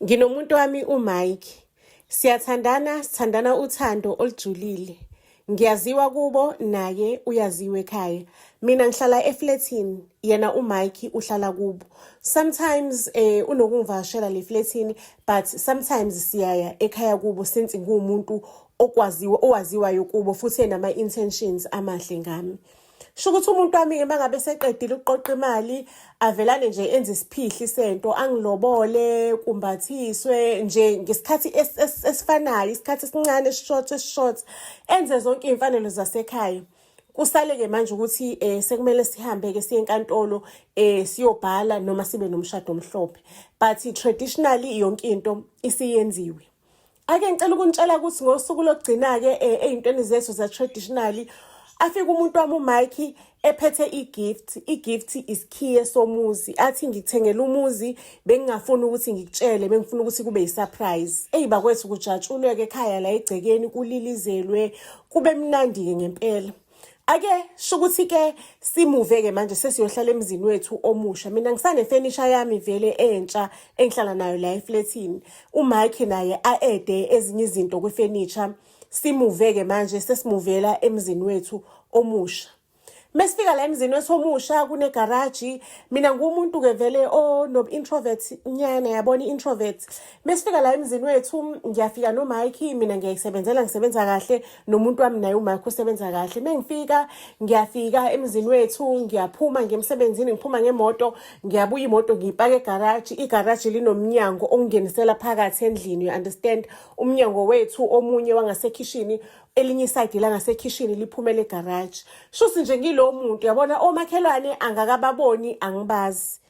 Nginomuntu wami uMike. Siyathandana, sithandana uthando olujulile. Ngiyaziwa kubo naye uyaziwa ekhaya. Mina ngihlala eflethini, yena uMike uhlala kubo. Sometimes unokungivakashela le flethini, but sometimes siyaya ekhaya kubo since ngiwumuntu okwaziwa owaziwayo kubo futhi enama intentions amahle ngami. Sho ukuthi umuntu wami-ke uma ngabe seqedile ukuqoqa imali, avelane nje enze isiphihli sento, angilobole, kumbathiswe nje ngesikhathi esifanayo, isikhathi esincane esishort esishort, enze zonke iy'mfanelo zasekhaya. Kusale-ke manje ukuthi sekumele sihambe-ke siye enkantolo siyobhala noma sibe nomshado omhlophe. But traditionally yonke into isiyenziwe. Ake ngicela ukunitshela ukuthi ngosuku lokugcina-ke ey'ntweni zethu za-traditionally, afike umuntu wami uMike ephethe i-gift. I-gift isikhiye somuzi. Athi ngikuthengele umuzi, bengingafuni ukuthi ngikutshele, bengifuna ukuthi kube yi-surprise. Eyi bakwethu, kujatshulwe-ke ekhaya la egcekeni, kulilizelwe, kube mnandi-ke ngempela. Ake sho ukuthi-ke simuve-ke manje sesiyohlala emzini wethu omusha. Mina ngisane-furniture yami vele entsha engihlala nayo la eflethini. UMike naye a-ede ezinye izinto kwi-furniture. Simuve-ke manje sesimuvela emzini wethu omusha. Mesifika la emzini wethu omusha kunegaraji. Mina ngumuntu-ke vele ono-introvert nyana, yabona i-introvert. Mesifika la emzini wethu ngiyafika noMike, mina ngiyayisebenzela, ngisebenza kahle, nomuntu wami naye uMike usebenza kahle. Mengifika ngiyafika emzini wethu, ngiyaphuma ngemsebenzini, ngiphuma ngemoto, ngiyabuya imoto ngiyipaka egaraji. Igaraji linomnyango ongingenisela phakathi endlini, you understand? Umnyango wethu omunye wangasekhishini, elinye isayidi langasekhishini liphumela egaraji. Shuthi nje ngilowo muntu, yabona, omakhelwane angakababoni, angibazi.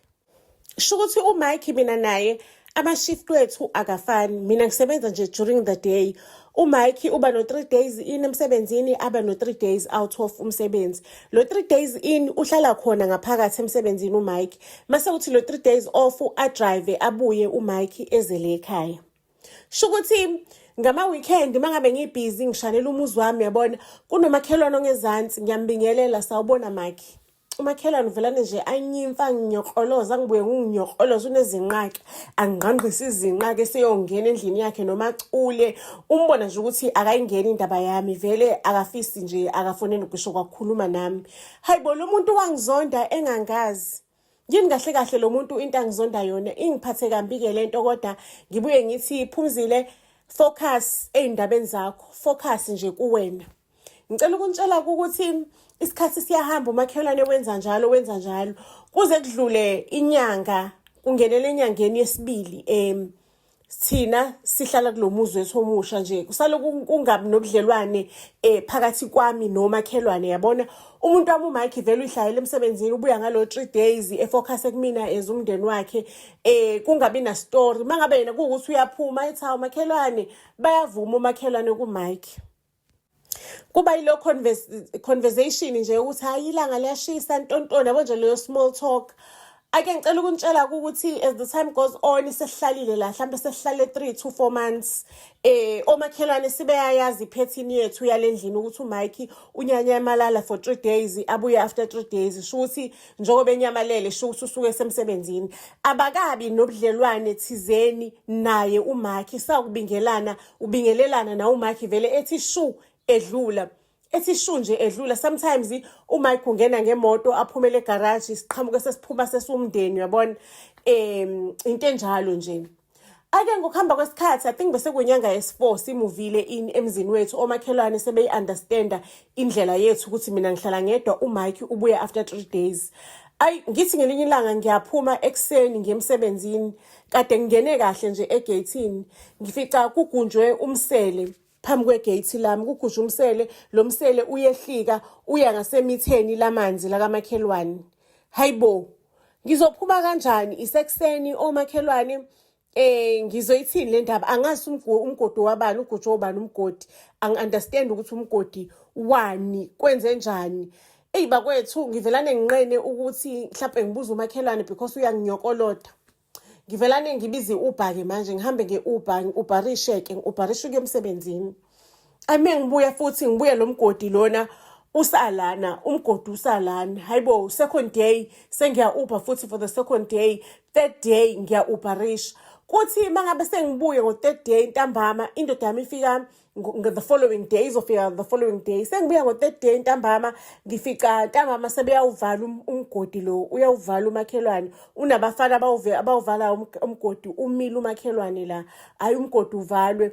Sho ukuthi uMike mina naye ama-shift wethu akafani. Mina ngisebenza nje during the day. UMike uba no-3 days in emsebenzini, aba no-3 days out of umsebenzi. Lo 3 days in uhlala khona ngaphakathi emsebenzini uMike. Mase kuthi lo 3 days off adrive abuye uMike ezele ekhaya. Sho ukuthi ngama-weekend uma ngabe ngibhizi ngishanela umuzi wami, yabona, kunomakhelwane ongezansi, ngiyambingelela, sawubona Mike. Umakhelwane uvelane nje anyimfa, anginyokroloza, angibuye nginyokroloza, unezinqake, angingqangqise izinqake seyongena endlini yakhe noma acule. Umbona nje ukuthi akayingeni indaba yami, vele akafisi nje, akafuni ngisho kwakukhuluma nami. Hayi bo, lo muntu wangizonda engangazi. Yini kahle kahle lo muntu into angizonda yona? Ingiphathe kambi-ke lento, kodwa ngibuye ngithi Phumzile, focus ey'ndabeni zakho, focus nje kuwena. Ngicela ukunitshela ukuthi isikhathi siyahamba, umakhelwane wenza njalo, wenza njalo, kuze kudlule inyanga, kungenele enyangeni yesibili thina sihlala kulo muzi wethu omusha nje, kusale kungabi nobudlelwane phakathi kwami nomakhelwane, yabona. Umuntu wami uMike vele uyihlalele emsebenzini, ubuya ngalo 3 days, efocus kumina as umndeni wakhe, kungabi na story. Mangabe yena kuwukuthi uyaphuma ethi hawu makhelwane, bayavuma umakhelwane kuMike. Kuba yilo conversation nje ukuthi hayi ilanga liyashisa ntontoni, yabo nje leyo small talk. Ake ngicela ukunitshela ukuthi as the time goes on, sesihlalile la mhlambe sesihlale 3 to 4 months, omakhelwane sibeyayazi iphethini yethu yalendlini ukuthi uMike unyanyamalala for 3 days, abuye after 3 days. Sho ukuthi njengoba enyamalele, sho ukuthi usuke esemsebenzini. Abakabi nobudlelwane thizeni naye uMike, sakubingelana, ubingelelana na uMike vele ethi shu edlula, ethi shu nje edlula. Sometimes uMike ungena ngemoto aphumele egarage, siqhamuke sesiphuma sesumndeni, uyabona, into enjalo nje. Ake ngokuhamba kwesikhathi, I think bese kuyinyanga yesi-4 simuvile in emzini wethu, omakhelwane sebeyi-understanda indlela yethu ukuthi mina ngihlala ngedwa, uMike ubuya after 3 days. Ayi, ngithi ngelinye ilanga ngiyaphuma ekuseni ngiye emsebenzini, kade ngingene kahle nje egeyithini, ngifica kugunjwe umsele phambi kwegeyithi lami, kugujwe umsele. Lo msele uyehlika uya ngasemitheni lamanzi lakamakhelwane. Hayibo, ngizophuma kanjani isekuseni omakhelwane? Ngizoyithini le ndaba? Angazi umgodi wabani, ugujwe obani umgodi, angi-understand ukuthi umgodi wani, kwenze njani. Eyi bakwethu, ngivelane nginqene ukuthi mhlawumbe ngibuze umakhelwane because uyanginyokoloda. Ngivelane ngibize i-Uber-ke manje, ngihambe nge-Uber, ngi-Uberishe-ke, ngi-Uberishe ukuya emsebenzini. Ame ngibuya futhi ngibuya lo mgodi lona usalana, umgodi usalana. Hayibo, second day sengiya-Uber futhi for the second day, third day ngiya-Uberisha. Kuthi mangabe sengibuye ngo-third day ntambama, indoda yami ifika the following day, izofika the following day. Sengibuya ngo-third day ntambama, ngifica ntambama sebeyawuvala umgodi lo, uyawuvala umakhelwane. Unabafana abawuvalayo umgodi, umile umakhelwane la. Hhayi, umgodi uvalwe.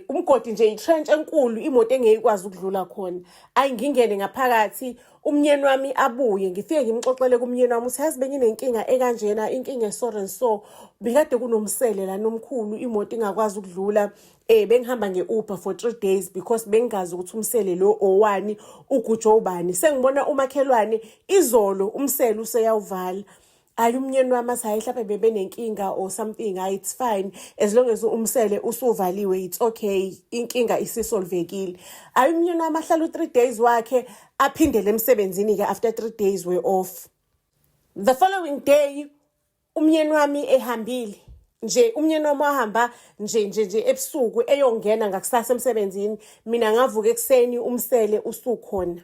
Umgodi nje, i-trench enkulu, imoto engeke ikwazi ukudlula khona. Ayi, ngingene ngaphakathi, umnyeni wami abuye, ngifike ngimxoxele kumnyeni wami ukuthi yazi benginenkinga ekanjena, inkinga eso and so, bekade kunomsele lana omkhulu, imoto ingakwazi ukudlula. Bengihamba nge-Uber for 3 days because bengingazi ukuthi umsele lo owani, ugujwe ubani. Sengibona umakhelwane izolo umsele useyawuvala. Hayi, umnyeni wami athi, "Hayi, mhlawumbe bebenenkinga or something. Hayi, it's fine, as long as umsele usuvaliwe, it's okay, inkinga isisolvekile." Hayi, umnyeni wami ahlala u-3 days wakhe, aphindele emsebenzini-ke after 3 days we off. The following day umnyeni wami ehambile nje, umnyeni wami wahamba nje nje nje ebusuku eyongena ngakusasa emsebenzini. Mina ngavuka ekuseni, umsele usukhona.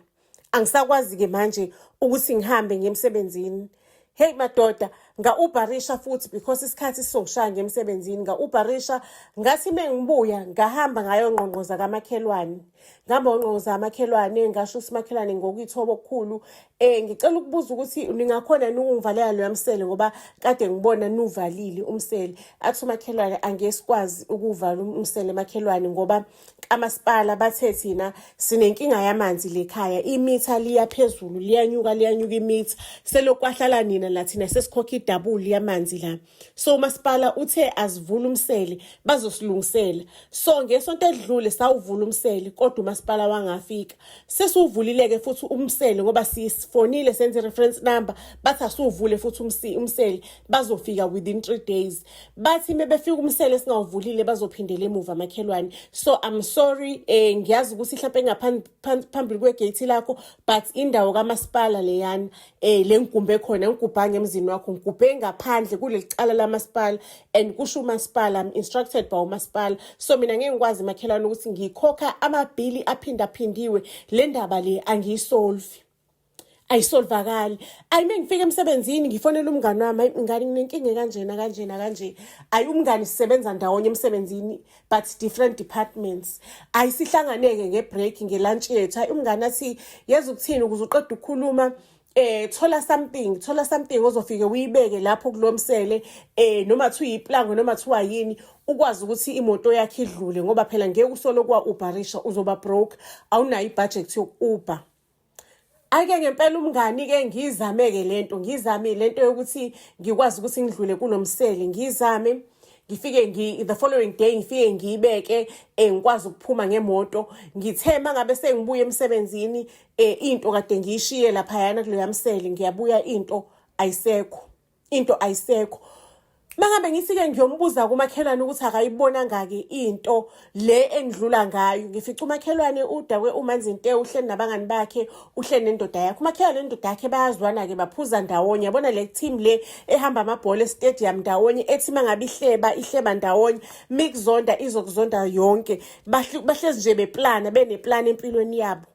Angisakwazi-ke manje ukuthi ngihambe ngiye emsebenzini. Hey madoda, nga-uberisha futhi because isikhathi sizongishaya ngemsebenzini. Nga-uberisha, ngathi mengibuya ngahamba ngayongqongqoza kamakhelwane. Ngihamba ngongqongqoza kamakhelwane, ngasho ukuthi, "Makhelwane, ngokuyithoba okukhulu, ngicela ukubuza ukuthi ningakhona yini ukungivalela loya msele, ngoba kade ngibona nuvalile umsele." Athi umakhelwane, "Angeke sikwazi ukuwuvala umsele, makhelwane, ngoba kamasipala bathe thina sinenkinga yamanzi lekhaya, imitha liya phezulu, liyanyuka, liyanyuka imitha, selokhu kwahlala nina la thina sesikhokha i-double yamanzi la. So umasipala uthe asivule umsele, bazosilungisela. So ngesonto edlule sawuvula umsele, kodwa umasipala wangafika. Sesiwuvulile-ke futhi umsele ngoba sifonile, senze i-reference number, bathi asiwuvule futhi umsele, bazofika within 3 days. Bathi mebefika umsele singawuvulile bazophindela emuva, makhelwane. So I'm sorry, ngiyazi ukuthi mhlawumbe phambili kwegate lakho, but indawo kamasipala leyana. Le ngigumbe khona, ngigubhanga emzini wakho, ngigubhe ngaphandle kuleli cala lamasipala, and kusho umasipala, I'm instructed by umasipala. So mina ngeke ngikwazi, makhelwane, ukuthi ngikhokha amabhili aphindaphindiwe. Le ndaba le angiyisolve, ayisolvakali." Ayi, mengifika emsebenzini ngifonela umngani wami, "Hayi mngani, nginenkinga kanjena kanjena kanje." Ayi umngani, sisebenza ndawonye emsebenzini but different departments. Ayi, sihlanganeke nge-break, nge-lunch yethu. Hayi, umngani athi, "Yazi ukuthini, ukuze uqede ukukhuluma, thola something, thola something ozofike uyibeke lapho kulomsele, noma thiwa iplango noma thiwa yini, ukwazi ukuthi imoto yakhe idlule, ngoba phela ngeke usolo kwa uberisha, uzoba broke, awunayo ibudget yoku-Uber." Ake ngempela umngani-ke ngiyizame-ke lento, ngiyizame lento yokuthi ngikwazi ukuthi ngidlule kulomsele. Ngiyizame, ngifike the following day ngifike ngiyibeke, ngikwazi ukuphuma ngemoto. Ngithe mangabe sengibuya emsebenzini, into kade ngiyishiye laphayana kuloya msele, ngiyabuya, into ayisekho, into ayisekho. Mangabe ngithi-ke ngiyombuza kumakhelwane ukuthi akayibonanga-ke into le engidlula ngayo, ngifica umakhelwane udakwe umanzi nte, uhleli nabangani bakhe, uhleli nendoda yakhe. Umakhelwane nendoda yakhe bayazwana-ke, baphuza ndawonye. Yabona le team le ehamba amabhola e-stadium ndawonye, ethi mangabe ihleba, ihleba ndawonye, mikuzonda izokuzonda yonke. Bahlezi nje beplana, beneplani empilweni yabo.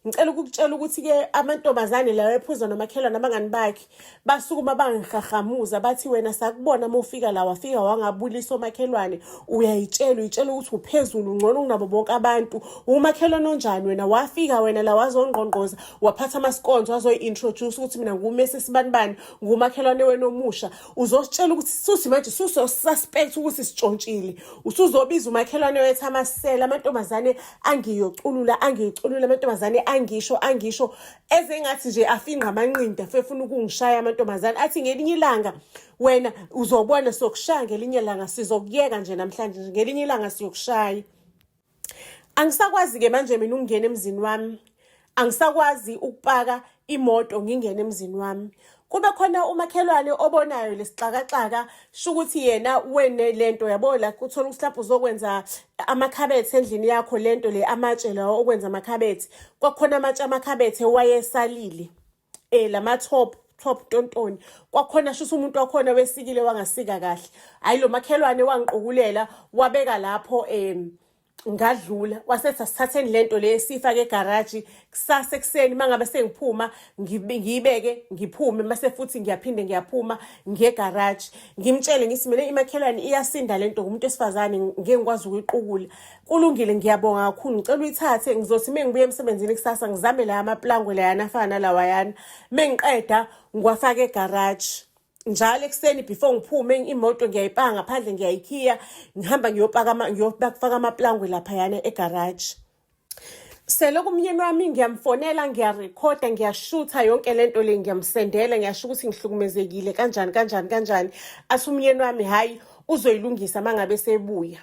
Ngicela ukukutshela ukuthi-ke amantombazane lawa ephuza nomakhelwane, abangani bakhe, basukuma bangihahamuza, bathi, "Wena sakubona uma ufika la, wafika wangabulisa omakhelwane. Uyayitshela, uyitshela ukuthi uphezulu, ngcono kunabo bonke abantu. Umakhelwane onjani wena? Wafika wena la, wazongqongqoza, waphatha amaskonzo, wazoyi-introduce ukuthi mina ngumesi sibanibani, ngumakhelwane wena omusha. Uzositshela ukuthi suthi manje suso-suspect ukuthi sitshontshile, usuzobiza umakhelwane wethu amasela." Amantombazane angiyoculula, angiyoculula amantombazane, angisho, angisho ezengathi nje afinqa amanqinda, fefuna ukungishaya amantombazane. Athi, "Ngelinye ilanga wena uzobona, sokushaya ngelinye ilanga, sizokuyeka nje namhlanje nje, ngelinye ilanga siyokushaya." Angisakwazi-ke manje mina ukungena emzini wami, angisakwazi ukupaka imoto ngingene emzini wami. Kube khona umakhelwane obonayo lesixakaxaka, sho ukuthi yena wene lento yabo la, uthola ukuthi mhlawumbe uzokwenza amakhabethe endlini yakho, lento le, amatshe lawa okwenza amakhabethe. Kwakukhona amatshe amakhabethe wayesalile, lama top top tontoni, kwakhona shuthi umuntu wakhona wesikile wangasika kahle. Hayi, lo makhelwane wangiqukulela, wabeka lapho. Ngadlula, wasethi asithatheni lento le siyifake egaraji kusasa ekuseni uma ngabe sengiphuma ngiyibeke ngiphume mase futhi ngiyaphinde ngiyaphuma ngiye egaraji. Ngimtshele ngithi mina imakhelwane iyasinda lento ngumuntu wesifazane ngeke ngikwazi ukuyiqukula. Kulungile ngiyabonga kakhulu ngicela uyithathe ngizothi uma ngibuya emsebenzini kusasa ngizame la amaplangwe layana afana nalawayana. Mengiqeda ngiwafake egaraji. Njalo ekuseni before ngiphume imoto ngiyayipaka ngaphandle ngiyayikhiya ngihamba ngiyopaka ngiyofaka amaplangwe laphayana egaraji. Selokhu umyeni wami ngiyamfonela ngiyarekhoda ngiyashutha yonke le nto le ngiyamsendela ngiyasho ukuthi ngihlukumezekile kanjani kanjani kanjani. Athi umyeni wami hhayi uzoyilungisa uma ngabe sebuya.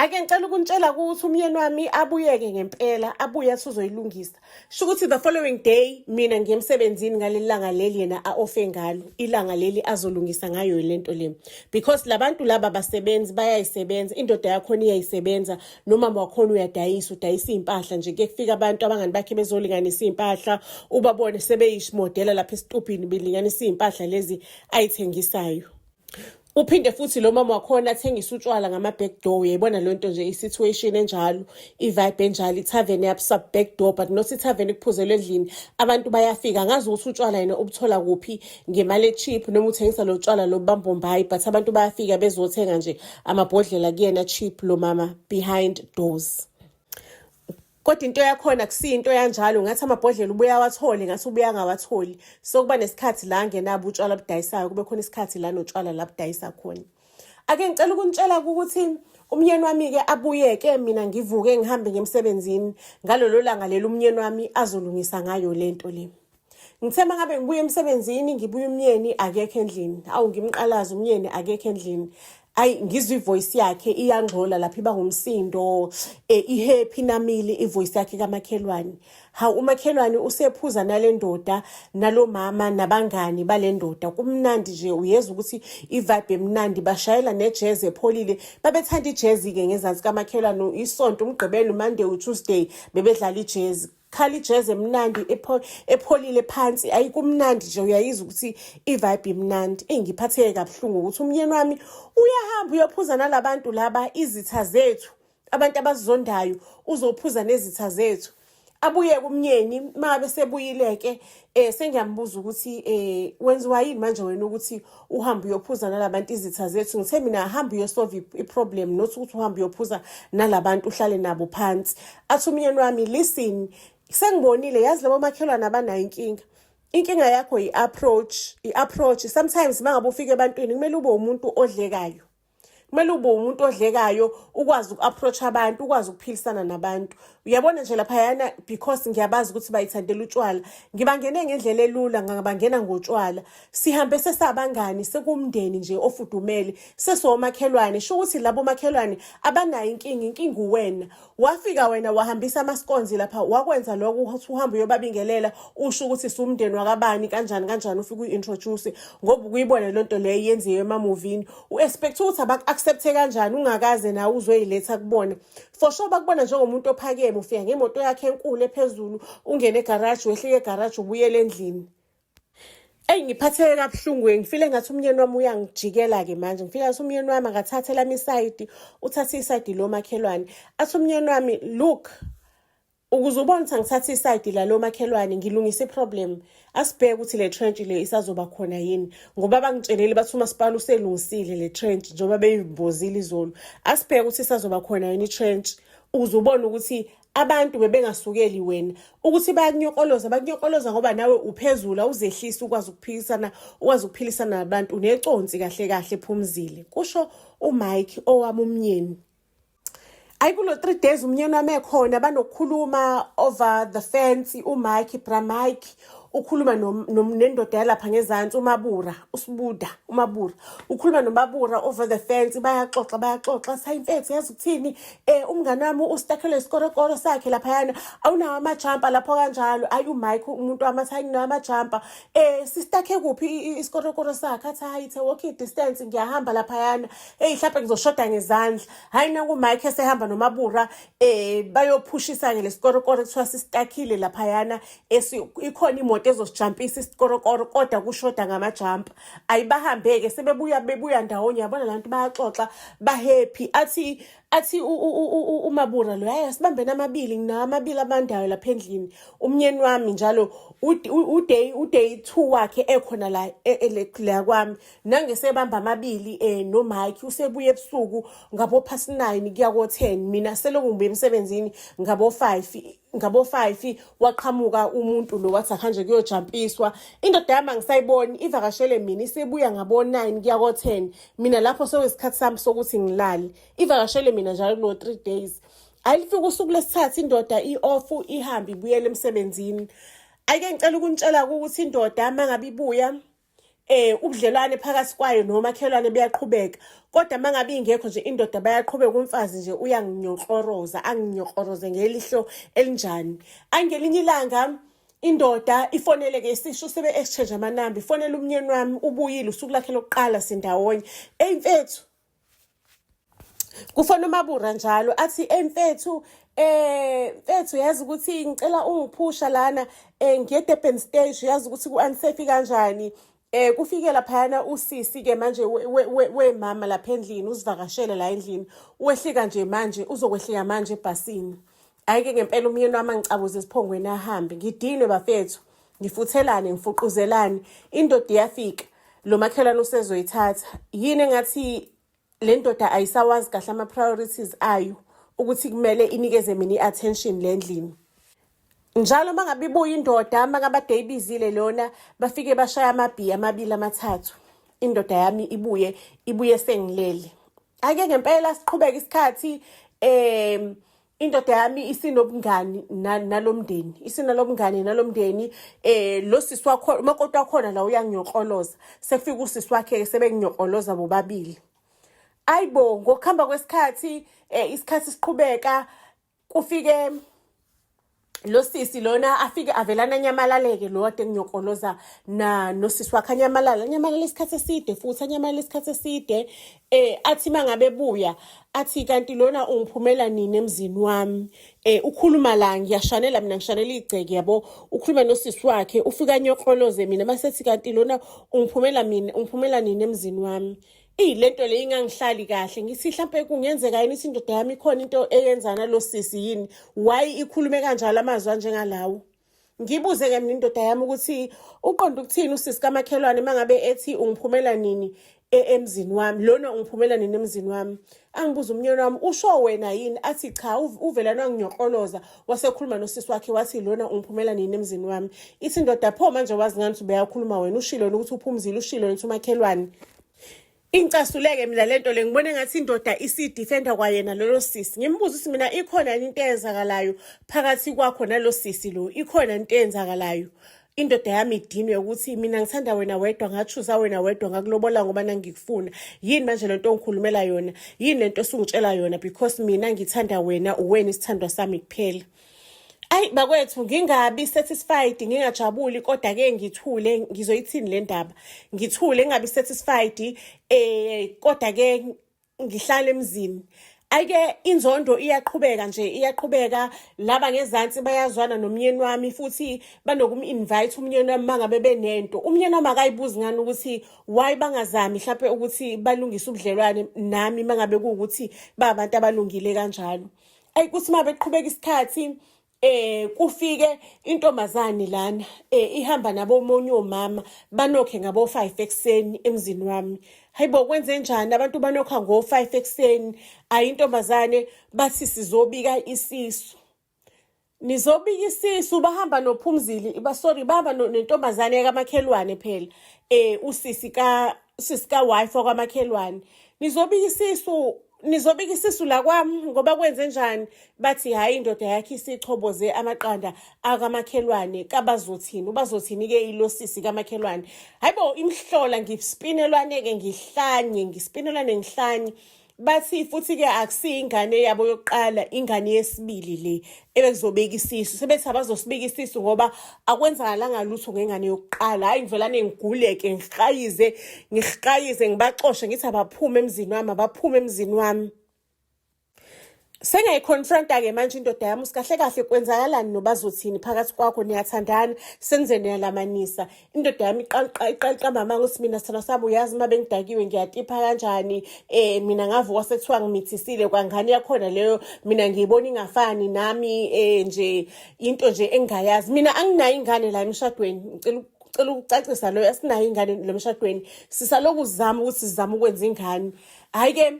Ake ngicela ukunitshela ukuthi umyeni wami abuyeke ngempela abuye athi uzoyilungisa. Sho ukuthi the following day mina ngiye emsebenzini ngaleli langa leli yena a-ofe ngalo ilanga leli azolungisa ngayo le nto le. Because labantu laba basebenzi bayayisebenza indoda yakhona iyayisebenza nomama wakhona uyadayisa udayisa iy'mpahla nje kuye kufika abantu abangani bakhe bezolinganisa iy'mpahla ubabone sebeyishimodela lapha esitubhini belinganisa iy'mpahla lezi ayithengisayo. Uphinde futhi lo mama wakhona athengise utshwala ngama-back door. Uyayibona leyo nto nje, i-situation enjalo, i-vibe enjalo, i-tavern yabusa-back door, but not i-tavern ekuphuzelwa endlini. Abantu bayafika, angazi ukuthi utshwala yena ubuthola kuphi ngemali e-cheap noma uthengisa lo tshwala lo bambombayi, but abantu bayafika bezothenga nje amabhodlela kuyena cheap lo mama behind doors. Kodwa into yakhona kusiyo into yanjalo, ngathi amabhodlela ubuye awathole, ngathi ubuye angawatholi. So kuba nesikhathi la angenabo utshwala obudayisayo, kube khona isikhathi la notshwala la budayisa khona. Ake ngicela ukunitshela ukuthi umyeni wami-ke abuye-ke mina ngivuke ngihambe ngemsebenzini ngalolo langa leli umyeni wami azolungisa ngayo le nto le. Ngithe uma ngabe ngibuya emsebenzini ngibuya umyeni akekho endlini. Awu ngimqalaze umyeni akekho endlini. Ayi ngizwa ivoice yakhe iyangxola lapha iba ngumsindo ihappy namile ivoice yakhe kamakhelwane. Hawu umakhelwane usephuza nale ndoda nalomama nabangani bale ndoda kumnandi nje uyezwa ukuthi ivibe emnandi bashayela nejazz epholile babethanda ijazz-ke ngezansi kamakhelwane isonto umgqibelo umonday utuesday bebedlala ijazz khala ijazz emnandi epholile phansi ayi kumnandi nje uyayizwa ukuthi i-vibe imnandi. Eyi ngiphatheke kabuhlungu ukuthi umyeni wami uyahamba uyophuza nalabantu laba izitha zethu abantu abazizondayo uzophuza nezitha zethu. Abuye kumyeni uma sebuyile-ke sengiyambuza ukuthi wenziwa yini manje wena ukuthi uhambe uyophuza nalabantu izitha zethu. Ngithe mina hamba uyosolve i-problem not ukuthi uhambe uyophuza nalabantu uhlale nabo phansi. Athi umyeni wami listen sengibonile yazi labo makhelwane abanayo inkinga. Inkinga yakho i-approach, i-approach. Sometimes uma ngabe ufika ebantwini kumele ube umuntu odlekayo. Kumele ube umuntu odlekayo ukwazi uku-approach abantu ukwazi ukuphilisana nabantu. Uyabona nje laphayana because ngiyabazi ukuthi bayithandela utshwala ngibangene ngendlela elula ngabangena ngotshwala. Sihambe sesabangani sekumndeni nje ofudumele sesomakhelwane. Sho ukuthi labo makhelwane abanayo inkinga, inkinga uwena. Wafika wena wahambisa amaskonzi lapha wakwenza lokho ukuthi uhambe uyobabingelela usho ukuthi siwumndeni wakabani kanjani kanjani ufike uyi-introduce ngoba ukuyibona le nto leyo yenziwe emamuvini. U-expect ukuthi abaku-accept-e kanjani ungakaze nawe uzoyiletha kubona. For sure bakubona njengomuntu ophakeme ufika ngemoto yakhe enkulu ephezulu ungene egaraji wehlike egaraji ubuyele endlini. Eyi ngiphatheke kabuhlungu ngifile ngathi umyeni wami uyangijikela-ke manje ngifile ngathi umyeni wami akathathe lami isayidi uthathe isayidi lo makhelwane. Athi umyeni wami look ukuze ubone ukuthi angithathe isayidi lalo makhelwane ngilungise i-problem asibheke ukuthi le trench le isazoba khona yini ngoba bangitshelile bathi umasipala uselungisile le trench njengoba beyimbozile izolo. Asibheke ukuthi isazoba khona yini i-trench ukuze ubone ukuthi abantu bebengasukeli wena ukuthi bayakunyokoloza bakunyokoloza ngoba nawe uphezulu awuzehlisi ukwazi ukuphikisana ukwazi ukuphilisana nabantu uneconsi kahle kahle phumzile kusho uMike owami umnyeni. Ayi kulo 3 days umnyeni wami ekhona banokukhuluma over the fence uMike bra Mike ukhuluma nendoda yalapha ngezansi uMabura uSibuda uMabura ukhuluma noMabura over the fence bayaxoxa bayaxoxa sayi mfethu yazi ukuthini umngane wami ustakhelwe isikorokoro sakhe laphayana awunawo amajampa lapho kanjalo. Ayi uMike umuntu wami athi hayi nginawo amajampa sistakhe kuphi isikorokoro sakhe athi hayi it's a walking distance ngiyahamba laphayana hey mhlawumbe ngizoshoda ngezandla. Hayi naku Mike esehamba noMabura bayophushisa-ke lesikorokoro kuthiwa sistakhile laphayana ikhona imoto ezosijampisa isikorokoro kodwa kushoda ngamajampa. Ayibahambeke sebebuya bebuya ndawonye yabona lantu bayaxoxa bahappy athi Athi uMabura lo, hayi asibambeni amabili, nginawo amabili abandayo lapha endlini. Umnyeni wami njalo uday 2 wakhe ekhona la e, e, la kwami nangesebamba amabili noMike usebuye ebusuku ngabo past 9 kuya ko 10, mina selokhu ngibuye emsebenzini ngabo 5, ngabo 5 waqhamuka umuntu lo wathi akuhanje kuyojampiswa. Indoda yami angisayiboni, ivakashele mina isebuya ngabo 9 kuya ko 10, mina lapho sekuyisikhathi sami sokuthi ngilale. Ivakashele mina njalo kulo 3 days. Ayifika usuku lesithathu indoda i-off, ihambe ibuyele emsebenzini. Ayike ngicela ukunitshela ukuthi indoda mangabe ibuya, ubudlelwane phakathi kwayo nomakhelwane buyaqhubeka, kodwa mangabe ingekho nje indoda bayaqhubeka. Umfazi nje uyanginyokloroza, anginyokloroze ngelihlo elinjani. Angelinye ilanga indoda ifonele-ke, isisho sebe-exchange amanamba, ifonele umnyeni wami, ubuyile usuku lakhe lokuqala sindawonye. Eyi mfethu, kufona uMabura njalo athi, "Ey mfethu, mfethu, yazi ukuthi ngicela ungiphusha lana, ngiye Durban stage, yazi ukuthi ku-unsafe kanjani." Kufike laphayana usisi ke manje wemama lapha endlini, uzivakashele la endlini, wehlika nje manje, uzokwehlika manje ebhasini. Ayike ngempela umyeni wami angicabuze esiphongweni ahambe. Ngidinwe bafethu, ngifuthelane, ngifuquzelane. Indoda iyafika, lo makhelwane usezoyithatha. Yini engathi le ndoda ayisawazi kahle ama-priorities ayo ukuthi kumele inikeze mina i-attention le ndlini. Njalo uma ngabe ibuya indoda, uma ngabe ade ibizile lona, bafike bashaya amabhiya amabili amathathu, indoda yami ibuye, ibuye sengilele. Ake ngempela siqhubeke isikhathi, indoda yami isinobungani nalomndeni, isinalobungani nalomndeni. Lo sisi wakho, umakoti wakhona la, uyanginyokloloza. Sekufika usisi wakhe, sebenginyokoloza bobabili. Ayibo, ngokuhamba kwesikhathi, isikhathi siqhubeka, kufike lo sisi lona, afike avelana anyamalaleke lo kade nginyokoloza na nosisi wakhe, anyamalala, anyamalala isikhathi eside futhi, anyamalala isikhathi eside. Athi mangabe buya athi, "Kanti lona ungiphumela nini emzini wami?" Ukhuluma la, ngiyashanela mina, ngishanela igceke yabo. Ukhuluma nosisi wakhe, ufika anyokoloze mina, masethi, "Kanti lona ungiphumela mina, ungiphumela nini emzini wami?" Eyi, lento le ingangihlali kahle. Ngithi mhlampe kungenzeka yini ukuthi indoda yami ikhona into eyenza nalo sisi yini? Why ikhulume kanjalo amazwi anjengalawo? Ngibuze-ke mina indoda yami ukuthi uqonda ukuthini usisi kamakhelwane uma ngabe ethi ungiphumela nini emzini wami, lona ungiphumela nini emzini wami? Angibuza umnyeni wami, "Usho wena yini?" Athi, "Cha, uvelana wanginyokloloza, wasekhuluma nosisi wakhe, wathi lona ungiphumela nini emzini wami." Ithi indoda, "Pho manje wazi ngani ukuthi ubeyakhuluma wena? Ushilo ukuthi uphumzile, ushilo ukuthi umakhelwane." Ingicasuleke mina lento le, ngibone ngathi indoda isidefenda kwayena lolo sisi. Ngimbuza ukuthi mina ikhona yini into eyenzakalayo phakathi kwakho nalo sisi lo, ikhona into eyenzakalayo? Indoda yami idinwe ukuthi mina ngithanda wena wedwa, ngachuza wena wedwa, ngakulobola ngoba nangikufuna. Yini manje lento ongikhulumela yona? Yini lento osungitshela yona? Because mina ngithanda wena, uwena isithandwa sami kuphela. Ayi bakwethu, ngingabi satisfied, ngingajabuli, kodwa-ke ngithule. Ngizoyithini le ndaba? Ngithule, ngingabi satisfied, kodwa-ke ngihlala emzini. Ayike inzondo iyaqhubeka nje, iyaqhubeka. Laba ngezansi bayazwana nomyeni wami futhi banokum-invite umyeni wami mangabe benento. Umyeni wami akayibuzi ngani ukuthi why bangazami mhlampe ukuthi balungise ubudlelwane nami mangabe kuwukuthi babantu abalungile kanjalo? Ayi, kuthi uma beqhubeka isikhathi, kufike intombazane lana, ihamba nabo omunye omama, banokhe ngabo 5 ekuseni emzini wami. Hayibo, kwenze njani abantu banokha ngo 5 ekuseni? Ayi, intombazane bathi sizobika isisu. Nizobika isisu? Bahamba nophumzile ba, sorry, bahamba nentombazane kamakhelwane phela, usisi ka wife wakwamakhelwane. Nizobika isisu? Nizobika isisu la kwami ngoba kwenze njani? Bathi hhayi, indoda yakhe isichoboze amaqanda akamakhelwane. Kabazothini, ubazothini-ke ilo sisi kamakhelwane? Hayibo, imhlola, ngispinelwane-ke, ngihlanye, ngispinelwane, ngihlanye. Bathi futhi-ke akusiyo ingane yabo yokuqala, ingane yesibili le ebekuzobeka isisu. Sebethi abazosibika isisu ngoba akwenzakalanga lutho ngengane yokuqala. Hhayi, ngivelane ngiguleke, ngihlayize, ngihlayize, ngibaxoshe, ngithi abaphume emzini wami, abaphume emzini wami. Sengiyayiconfronta-ke manje indoda yami ukuthi kahle kahle kwenzakalani nobazothini phakathi kwakho niyathandana senze niyalamanisa. Indoda yami iqala iqamba amanga ukuthi mina sithandwa sami uyazi uma bengidakiwe ngiyatipha kanjani mina ngavuka sekuthiwa ngimithisile kwangane yakhona leyo mina ngiyibona ingafani nami nje into nje engingayazi. Mina anginayo ingane la emshadweni ngicela cela ukucacisa loyo asinayo ingane lo mshadweni sisaloku sizama ukuthi sizama ukwenza ingane. Hhayi-ke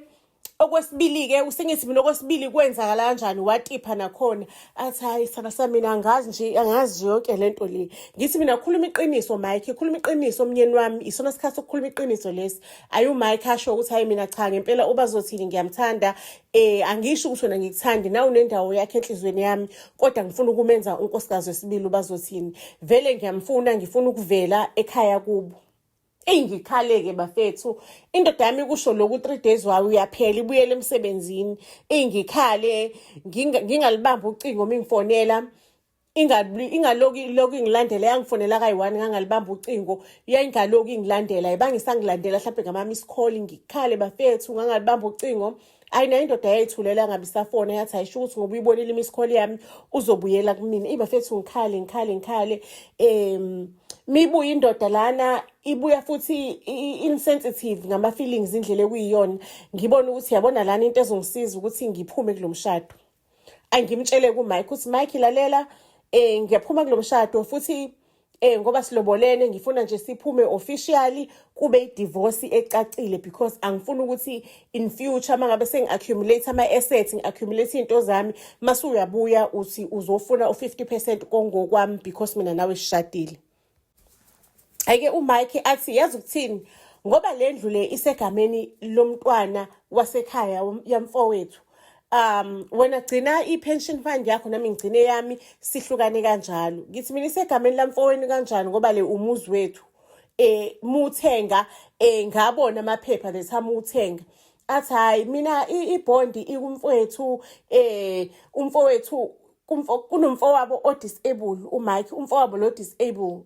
okwesibili-ke usengithi mina okwesibili kwenzakala kanjani watipha nakhona athi hhayi sithanda sami mina angazi nje angazi nje yonke le nto le ngithi mina khuluma iqiniso Mike khuluma iqiniso mnyeni wami isona sikhathi sokukhuluma iqiniso lesi ayi uMike asho ukuthi hhayi mina cha ngempela ubazothini ngiyamthanda angisho ukuthi wena ngikuthandi nawe unendawo yakhe enhliziyweni yami kodwa ngifuna ukumenza unkosikazi wesibili ubazothini vele ngiyamfuna ngifuna ukuvela ekhaya kubo. Eyi ngikhale-ke bafethu indoda yami kusho lokhu 3 days wayo uyaphela ibuyele emsebenzini. Eyi ngikhale ngingalibamba ucingo mingifonela ingaloku iloku ingilandela yangifonela kayi-one ngangalibamba ucingo yayingaloku ingilandela ibangisangilandela mhlawumbe ngama-miss call ngikhale bafethu ngangalibamba ucingo. Ayi nayo indoda yayithulela ngabe isafona yathi ayisho ukuthi ngoba uyibonile i-miss call yami uzobuyela kumina. Eyi bafethu ngikhale ngikhale ngikhale mibuye indoda lana ibuya futhi insensitive ngama-feelings indlela ekuyiyona ngibona ukuthi yabona lana into ezongisiza ukuthi ngiphume kulo mshado. Angimtshele kuMike ukuthi Mike lalela ngiyaphuma kulo mshado futhi ngoba silobolene ngifuna nje siphume officially kube i-divorce ecacile because angifuni ukuthi in future mangabe sengi-accumulate ama-assets ngi-accumulate iy'nto zami mase uyabuya uthi uzofuna u-50% kongokwami because mina nawe sishadile. Ake uMike athi yazi ukuthini ngoba le ndlu le isegameni lomntwana wasekhaya yamfowethu wena gcina i-pension fund yakho nami ngigcine yami sihlukane kanjalo. Ngithi mina isegameni lamfowenu kanjani ngoba le umuzi wethu muthenga ngabona amaphepha the time uthenga. Athi hayi mina ibhondi ikumfowethu umfowethu kunomfowabo o-disable uMike umfowabo lo disable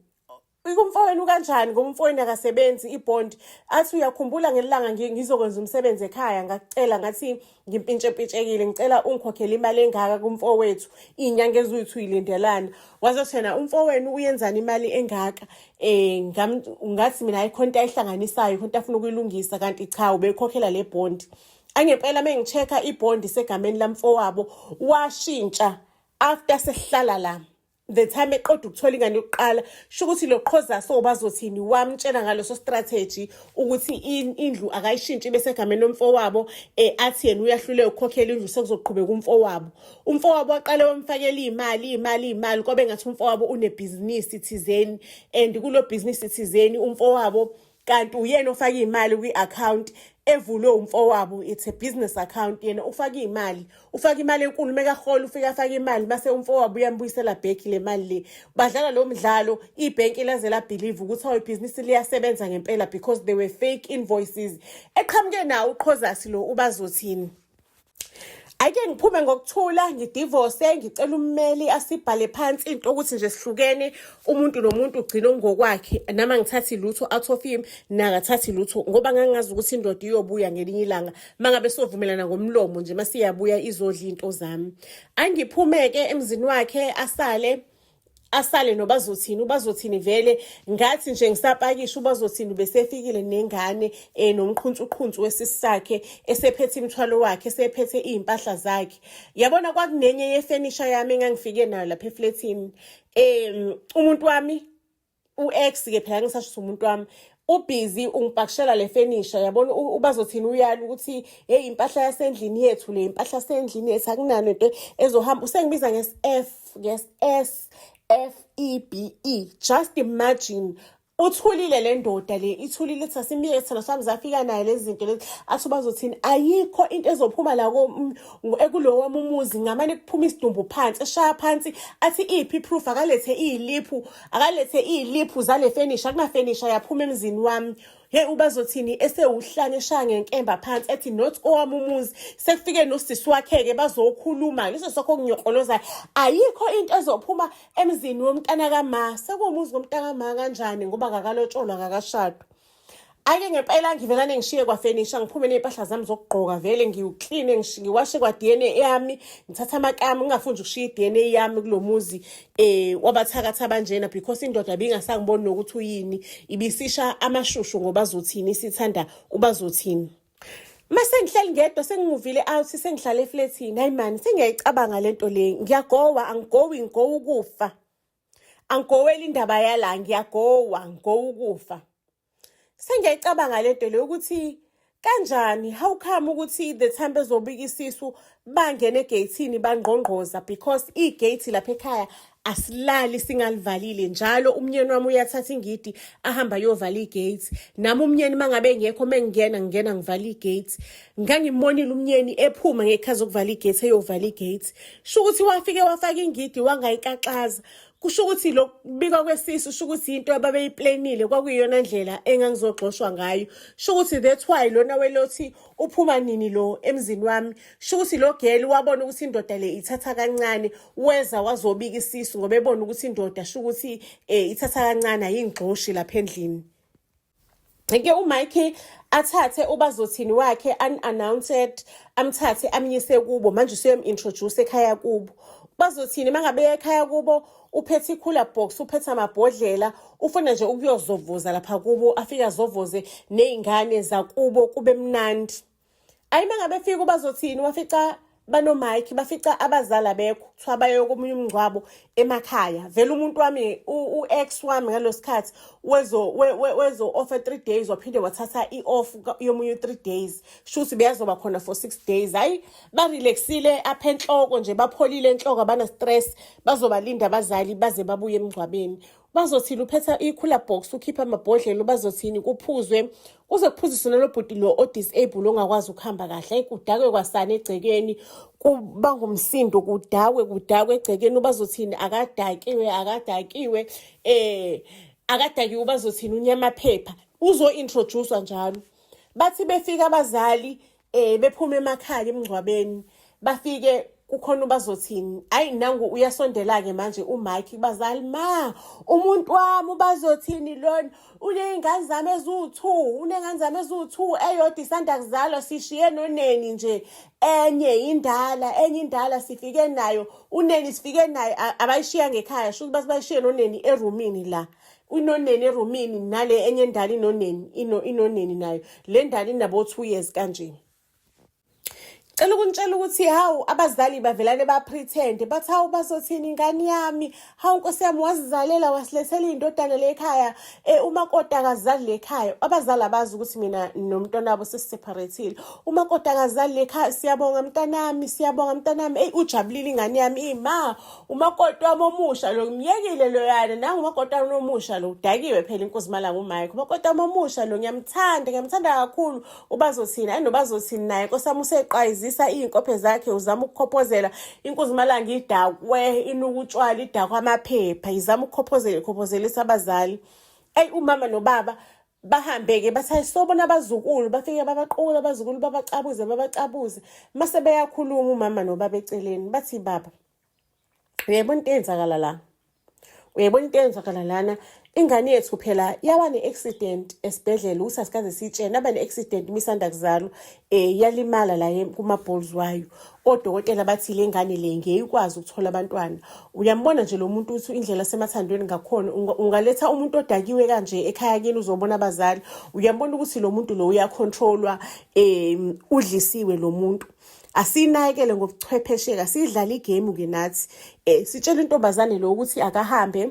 ikumfowenu kanjani ngoba umfowenu akasebenzi ibhondi. Athi uyakhumbula ngelanga ngizokwenza umsebenzi ekhaya ngakucela ngathi ngimpintshempintshekile ngicela ungikhokhele imali engaka kumfowethu iy'nyanga eziwu-two yilindelana. Waze yena umfowenu uyenzani imali engaka ngathi mina ayikho into ayihlanganisayo khona into afuna ukuyilungisa kanti cha ubekhokhela le bhondi. Angempela uma ngi-check-a ibhondi isegameni lamfowabo washintsha after sesihlala la the time eqeda ukuthola ingane yokuqala sho ukuthi lo qhoza so bazothini wamtshela ngaleso strategy ukuthi indlu akayishintshi bese egameni lomfowabo athi yena uyahluleka ukukhokhela indlu sekuzoqhubeka umfowabo. Umfowabo waqale wamfakela iy'mali iy'mali iy'mali kwabe ngathi umfowabo unebhizinisi thizeni and kulo bhizinisi thizeni umfowabo kanti uyena ofaka iy'mali kwi-account evulwe umfowabo it's a business account yena ufaka iy'mali ufaka imali enkulu mekahola ufike afake imali mase umfowabo uyambuyisela back le mali le. Badlala lo mdlalo ibhenki laze la-believe ukuthi awu ibhizinisi liyasebenza ngempela because they were fake invoices eqhamuke nawo uqhozasi lo ubazothini. Ake ngiphume ngokuthula ngidivose ngicela ummeli asibhale phansi into ukuthi nje sihlukene umuntu nomuntu ugcina ngokwakhe nami angithathi lutho out of him nakathathi lutho ngoba ngangazi ukuthi indoda iyobuya ngelinye ilanga mangabe sovumelana ngomlomo nje masiyabuya izodla into zami. Angiphumeke emzini wakhe asale asale nobazothini ubazothini vele ngathi nje ngisapakisha ubazothini besefikile nengane nomqhunsuqhunsu wesisi sakhe esephethe imithwalo wakhe esephethe iy'mpahla zakhe. Yabona kwakunenye yefenisha yami engangifike nayo lapha eflethini umuntu wami u-ex ke phela ngisasho umuntu wami ubhizi ungipakishela le fenisha yabona ubazothini uyala ukuthi hey impahla yasendlini yethu le impahla yasendlini yethu akunani into ezohamba usengibiza nges-F nges-S F E B E just imagine uthulile le ndoda le ithulile ithi asimiyeke thina sami zafika naye lezi zinto lezi athi bazothini ayikho into ezophuma la ekulowo wami umuzi ngamane kuphuma isidumbu phansi eshaya phansi athi iphi proof akalethe iy'liphu akalethe iy'liphu zale fenisha akunafenisha yaphuma emzini wami. Hey ubazothini esewuhlanya eshaya ngenkemba phansi ethi not owami umuzi sekufike nosisi wakhe-ke bazokhuluma leso sokho okunyokolozayo ayikho into ezophuma emzini womntana kama sekuwumuzi womntana kama kanjani ngoba akakalotsholwa akakashadwa. Ake ngempela ngivelane ngishiye kwafenisha ngiphume ney'mpahla zami zokugqoka vele ngiwukline ngiwashe kwa-DNA yami ngithathe amakami ngingafuni nje ukushiya i-DNA yami kulo muzi um wabathakathi abanjena because indoda bingasangiboni nokuthi uyini ibisisha amashushu ngoba azothini isithanda ubazothini. Mase ngihleli ngedwa sengimuvile out sengihlala eflethini hayi mani sengiyayicabanga lento le ngiyagowa angigowi ngigowa ukufa angigoweli indaba yala ngiyagowa ngigowa ukufa. Sengiyayicabanga lento le ukuthi kanjani how come ukuthi the time bezobika isisu bangena egeyithini bangqongqoza because igate lapha ekhaya asilali singalivalile njalo umnyeni wami uyathatha ingidi ahamba ayovala igate nami umnyeni mangabe engekho mengingena ngingena ngivala igate ngangimbonile umnyeni ephuma ngekhazi zokuvala igate eyovala igate sho ukuthi wafike wafaka ingidi wangayikaxaza kusho ukuthi lokubikwa kwesisu sho ukuthi into ababeyiplanile kwakuyiyona ndlela engangizogxoshwa ngayo sho ukuthi that's why lona welothi uphuma nini lo emzini wami sho ukuthi lo girl wabona ukuthi indoda le ithatha kancane weza wazobika isisu ngoba ebona ukuthi indoda sho ukuthi eh ithatha kancane ayingixoshi lapha endlini. Ke uMike athathe ubazothini wakhe unannounced amthathe amyise kubo manje usuyam-introduce ekhaya kubo. Bazothini mangabe ekhaya kubo uphethe i-cooler box uphethe amabhodlela ufuna nje ukuyozovuza lapha kubo afike azovuze ney'ngane zakubo kube mnandi. Ayi mangabe fika ubazothini wafica banoMike bafica abazali abekho kuthiwa baye komunye umngcwabo emakhaya vele umuntu wami u-ex wami ngalo sikhathi wezo wezo offer 3 days waphinde wathatha i-off yomunye 3 days shuthi beyazoba khona for 6 days hayi barelaxile apha enhloko nje bapholile enhloko abana stress bazobalinda abazali baze babuye emngcwabeni. Bazothini uphetha i-cooler box ukhipha amabhodlela bazothini kuphuzwe kuze kuphuziswe nalo bhuti lo o-disable ongakwazi ukuhamba kahle ayi kudakwe kwasana egcekeni kuba ngumsindo kudakwe kudakwe egcekeni ubazothini akadakiwe akadakiwe eh akadakiwe ubazothini unyamaphepha uzo-introduce-wa njalo. Bathi befika abazali eh bephuma emakhaya emngcwabeni bafike kukhona ubazothini ayi nangu uyasondela-ke manje umike bazali ma umuntu wami ubazothini lona uney'ngane zami eziwu-two uney'ngane zami eziwu-two eyodwa isanda kuzalwa sishiye noneni nje enye indala enye indala sifike nayo uneni sifike naye abayishiya ngekhaya sho ukuthi bathi bayishiye noneni erumini la inoneni erumini nale enye endala inoneni inoneni nayo le ndala inabo 2 years kanje. Cela ukunitshela ukuthi hawu abazali bavelane ba-pretend bathi hawu bazothini ingane yami hawu nkosi yami wasizalela wasilethela iy'ndodana le ekhaya um umakoti akazali le ekhaya abazali abazi ukuthi mina nomntwana wabo sesiseparate-ile umakoti akazali le ekhaya siyabonga mntanami siyabonga mntanami eyi ujabulile ingane yami ima umakoti wami omusha lo ngimyekile loyana nangu umakoti wami omusha lo udakiwe phela inkosi malanga umike umakoti wami omusha lo ngiyamthanda ngiyamthanda kakhulu ubazothini ayi nobazothini naye nkosi yami useqwayizisa iy'nkophe zakhe uzama ukukhophozela inkosi malanga idakwe inuka utshwala idakwe amaphepha izama ukukhophozela ikhophozelisa abazali eyi umama nobaba bahambe-ke bathi hayi sobona abazukulu bafike babaqukule abazukulu babacabuze babacabuze mase beyakhuluma umama nobaba eceleni bathi baba uyayibona into eyenzakala la uyayibona into eyenzakala lana ingane yethu phela yaba ne-accident esibhedlela ukuthi asikaze siyitshene yaba ne-accident imisanda kuzalwa um yalimala la kuma-balls wayo odokotela bathi le ngane le ngeke ikwazi ukuthola abantwana uyambona nje lo muntu ukuthi indlela semathandweni ngakhona ungaletha umuntu odakiwe kanje ekhaya kini uzobona abazali uyambona ukuthi lo muntu lo uyacontrolwa um udlisiwe lo muntu asinakekele ngobuchwephesheka sidlala igame ke nathi um sitshela intombazane lo ukuthi akahambe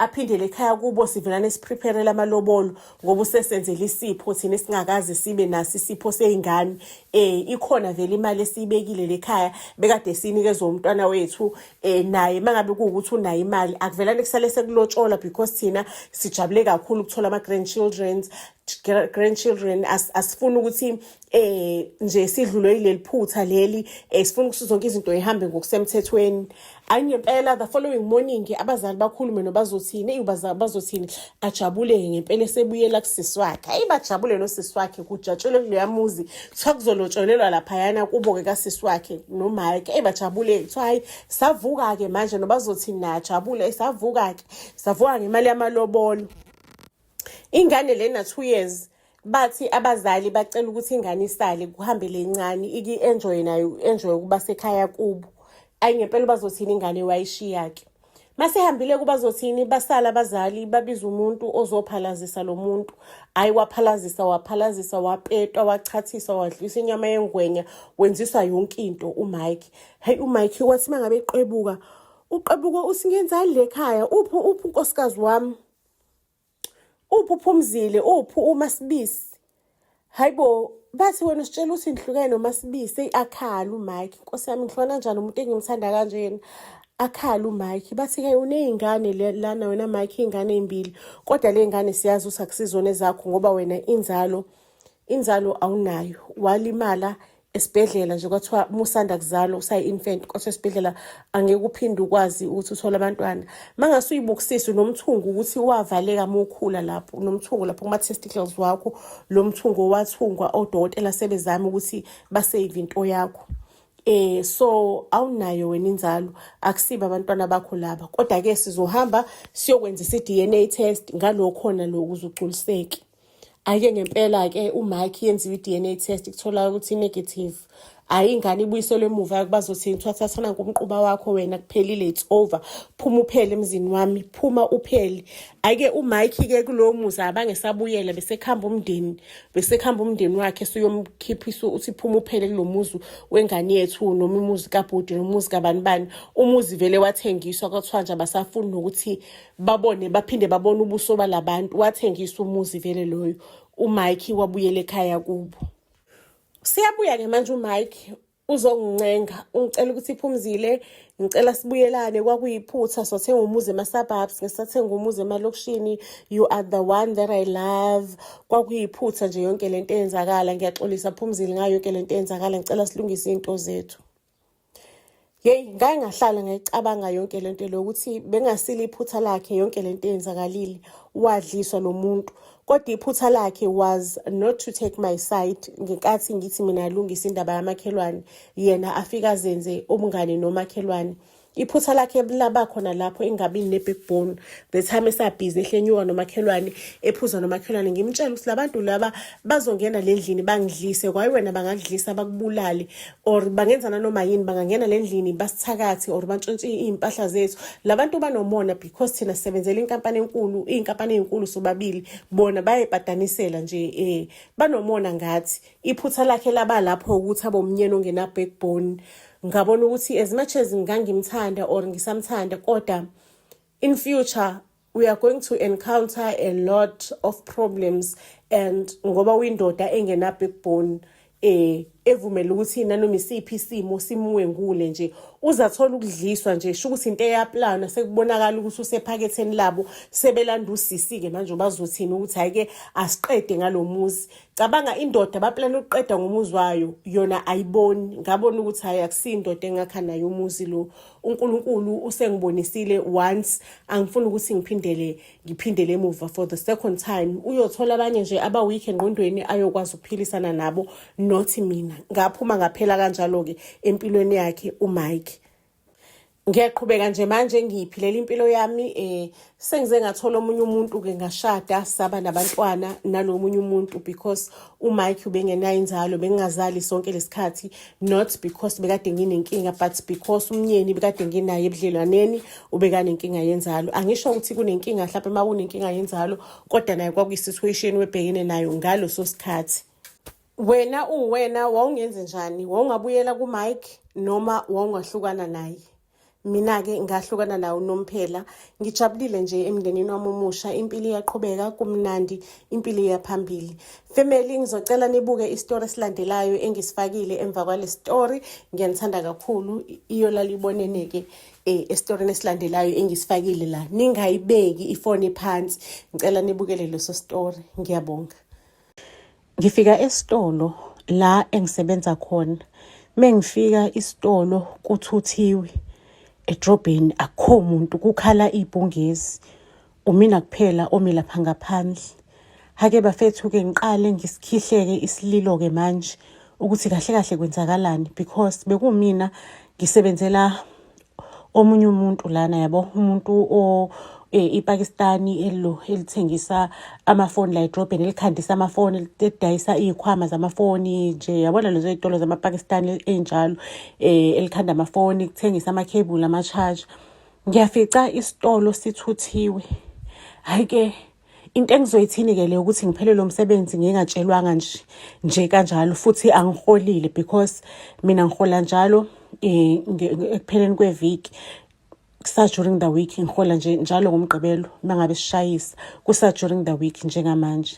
aphindele ekhaya kubo sivelane siprepare amalobolo ngoba usesenzele isipho thina esingakaze sibe naso isipho seyingane eh ikhona vele imali esiyibekile lekhaya bekade sinikezwe umntwana wethu eh naye mangabe kuwukuthi unayo imali akuvelane kusale sekulotshola because thina sijabule kakhulu ukuthola ama grandchildren grandchildren asifuni ukuthi eh nje sidlulwe yileli phutha leli eh sifuna ukuthi zonke izinto ihambe ngokusemthethweni ayi ngempela the following morning abazali bakhulume nobazothini eyi bazothini ajabule ngempela esebuyela kusisi wakhe ayi bajabule nosisi wakhe kujatshulwe kuleya muzi kuthiwa kuzolotsholelwa laphayana kubo-ke kasisi wakhe nomike eyi bajabule kuthiwa hayi savuka-ke manje nobazothini naye ajabule savuka-ke savuka ngemali yamalobolo ingane lena 2 years. Bathi abazali bacela ukuthi ingane isale kuhambe le ncane iki-enjoye nayo enjoye ukuba sekhaya kubo. Ayi ngempela bazothini ingane wayishiya-ke. Masehambile kubazothini basala abazali babiza umuntu ozophalazisa lo muntu. Ayi waphalazisa waphalazisa wapetwa wachathisa wadlisa inyama yengwenya wenziswa yonke into uMike. Hey uMike wathi mangabe eqebuka uqebuka uthi ngenzani le khaya uphi uphi unkosikazi wami. Uphi uPhumzile uphi uMasibisi? Hayibo bathi wena usitshela ukuthi ngihlukene noMasibisi eyi akhala uMike nkosi yami ngihlukana kanjani umuntu engimthanda kanjena akhala uMike bathi-ke uney'ngane lana wena Mike iy'ngane ey'mbili kodwa le ngane siyazi ukuthi akusizona ezakho ngoba wena inzalo inzalo awunayo walimala esibhedlela nje kwathiwa musanda kuzalwa usayi-infant kwathiwa esibhedlela angeke uphinde ukwazi ukuthi uthole abantwana mangase uyibukisise unomthungo ukuthi wavaleka uma ukhula lapho unomthungo lapho kuma-testicles wakho lo mthungo wathungwa odokotela sebezama ukuthi basave into yakho so awunayo wena inzalo akusibo abantwana bakho laba kodwa ke sizohamba siyokwenzisa i-DNA test ngalokhona lokhu uzugculiseke. Ake ngempela-ke uMike yenziwe i-DNA test kutholakala ukuthi i-negative. Hhayi ingane ibuyiselwe emuva bazothini kuthiwa thatha nanku umquba wakho wena kuphelile it's over. Phuma uphele emzini wami, phuma uphele. Ake uMike-ke kulowo muzi abangesabuyela besekuhamba umndeni, besekuhamba umndeni wakhe suyomkhiphisa uthi phuma uphele kulo muzi wengane yethu noma umuzi kabhuti noma umuzi kabani bani. Umuzi vele wathengiswa kwathiwa nje abasafuni nokuthi babone baphinde babone ubuso balabantu wathengisa umuzi vele loyo uMike wabuyela ekhaya kubo siyabuya ke manje uMike uzongincenga ungicela ukuthi iphumzile ngicela sibuyelane kwakuyiphutha sothenga umuzi ema-suburbs ngisathenga umuzi emalokishini you are the one that I love kwakuyiphutha nje yonke lento eyenzakala ngiyaxolisa phumzile ngayo yonke lento eyenzakala ngicela silungise iy'nto zethu. Yeyi ngake ngahlala ngayicabanga yonke lento le ukuthi bengasile iphutha lakhe yonke lento eyenzakalile wadliswa lo muntu kodwa iphutha lakhe was not to take my side ngenkathi ngithi mina alungise indaba yamakhelwane yena afike azenze umngane nomakhelwane. Iphutha lakhe laba khona lapho engabi ne-backbone the time esabhizi ehlenyuka nomakhelwane ephuza nomakhelwane ngimtshela ukuthi labantu laba bazongena le ndlini bangidlise kwayi wena bangakudlisa bakubulale or bangenza nanoma yini bangangena le ndlini basithakathe or bantshontshe iy'mpahla zethu labantu banomona because thina sisebenzela inkampani enkulu iy'nkampani ey'nkulu sobabili bona bayayibhadanisela nje um banomona ngathi iphutha lakhe laba lapho ukuthi abomnyeni ongena-backbone ngabona ukuthi as much as ngangimthanda or ngisamthanda kodwa in future we are going to encounter a lot of problems and ngoba uyindoda engena backbone evumela ukuthi nanoma isiphi isimo simuwe ngule nje uzathola ukudliswa nje sho ukuthi into eyaplana sekubonakala ukuthi usephaketheni labo sebelanda usisi-ke manje bazothini ukuthi hhayi-ke asiqede ngalo muzi. Cabanga indoda baplana ukuqeda ngomuzi wayo yona ayiboni ngabona ukuthi hayi akusiyo indoda engakha nayo umuzi lo uNkulunkulu usengibonisile once angifuni ukuthi ngiphindele ngiphindele emuva for the second time uyothola abanye nje aba weak engqondweni ayokwazi ukuphilisana nabo not mina ngaphuma ngaphela kanjalo ke empilweni yakhe uMike. Ngiyaqhubeka nje manje ngiyiphilela impilo yami sengize ngathola omunye umuntu ke ngashada saba nabantwana nalomunye umuntu because uMike ubengenayo inzalo bengingazali sonke lesikhathi not because bekade nginenkinga but because umnyeni bekade nginaye ebudlelwaneni ubekanenkinga yenzalo. Angisho ukuthi kunenkinga mhlawumbe uma kunenkinga yenzalo kodwa naye kwakuyi-situation webhekene nayo ngaloso sikhathi. Wena uwena wawungenze njani? Wawungabuyela kuMike noma wawungahlukana naye? Mina-ke ngahlukana nawo unomphela. Ngijabulile nje emndenini wami omusha, impilo iyaqhubeka kumnandi, impilo iyaphambili. Family, ngizocela nibuke isitori esilandelayo engisifakile emva kwale story. Ngiyanithanda kakhulu, iyolala ibonene-ke esitorini esilandelayo engisifakile la. Ningayibeki ifoni phansi, ngicela nibukele leso story. Ngiyabonga. Ngifika esitolo la engisebenza khona. Mengifika isitolo kuthuthiwe edrobheni akukho muntu kukhala ibhungezi. Umina kuphela omi lapha ngaphandle. Hake bafethu-ke ngiqale ngisikhihleke isililo-ke manje ukuthi kahle kahle kwenzakalani because bekumina ngisebenzela omunye umuntu lana yabo umuntu iPakistani elo elithengisa amafoni la edrobheni, elikhandisa amafoni, elidayisa iy'khwama zamafoni nje, yabona lezo y'tolo zamaPakistani ey'njalo, elikhanda amafoni, kuthengisa amakhebuli, ama-charger. Ngiyafica isitolo sithuthiwe. Hhayi-ke, into engizoyithini-ke le ukuthi ngiphelelwe umsebenzi ngingatshelwanga nje nje kanjalo, futhi angiholile because mina ngihola njalo ekupheleni kweviki. Kusa during the week ngihola nje njalo ngoMgqibelo uma ngabe sishayisa, kusa during the week njengamanje.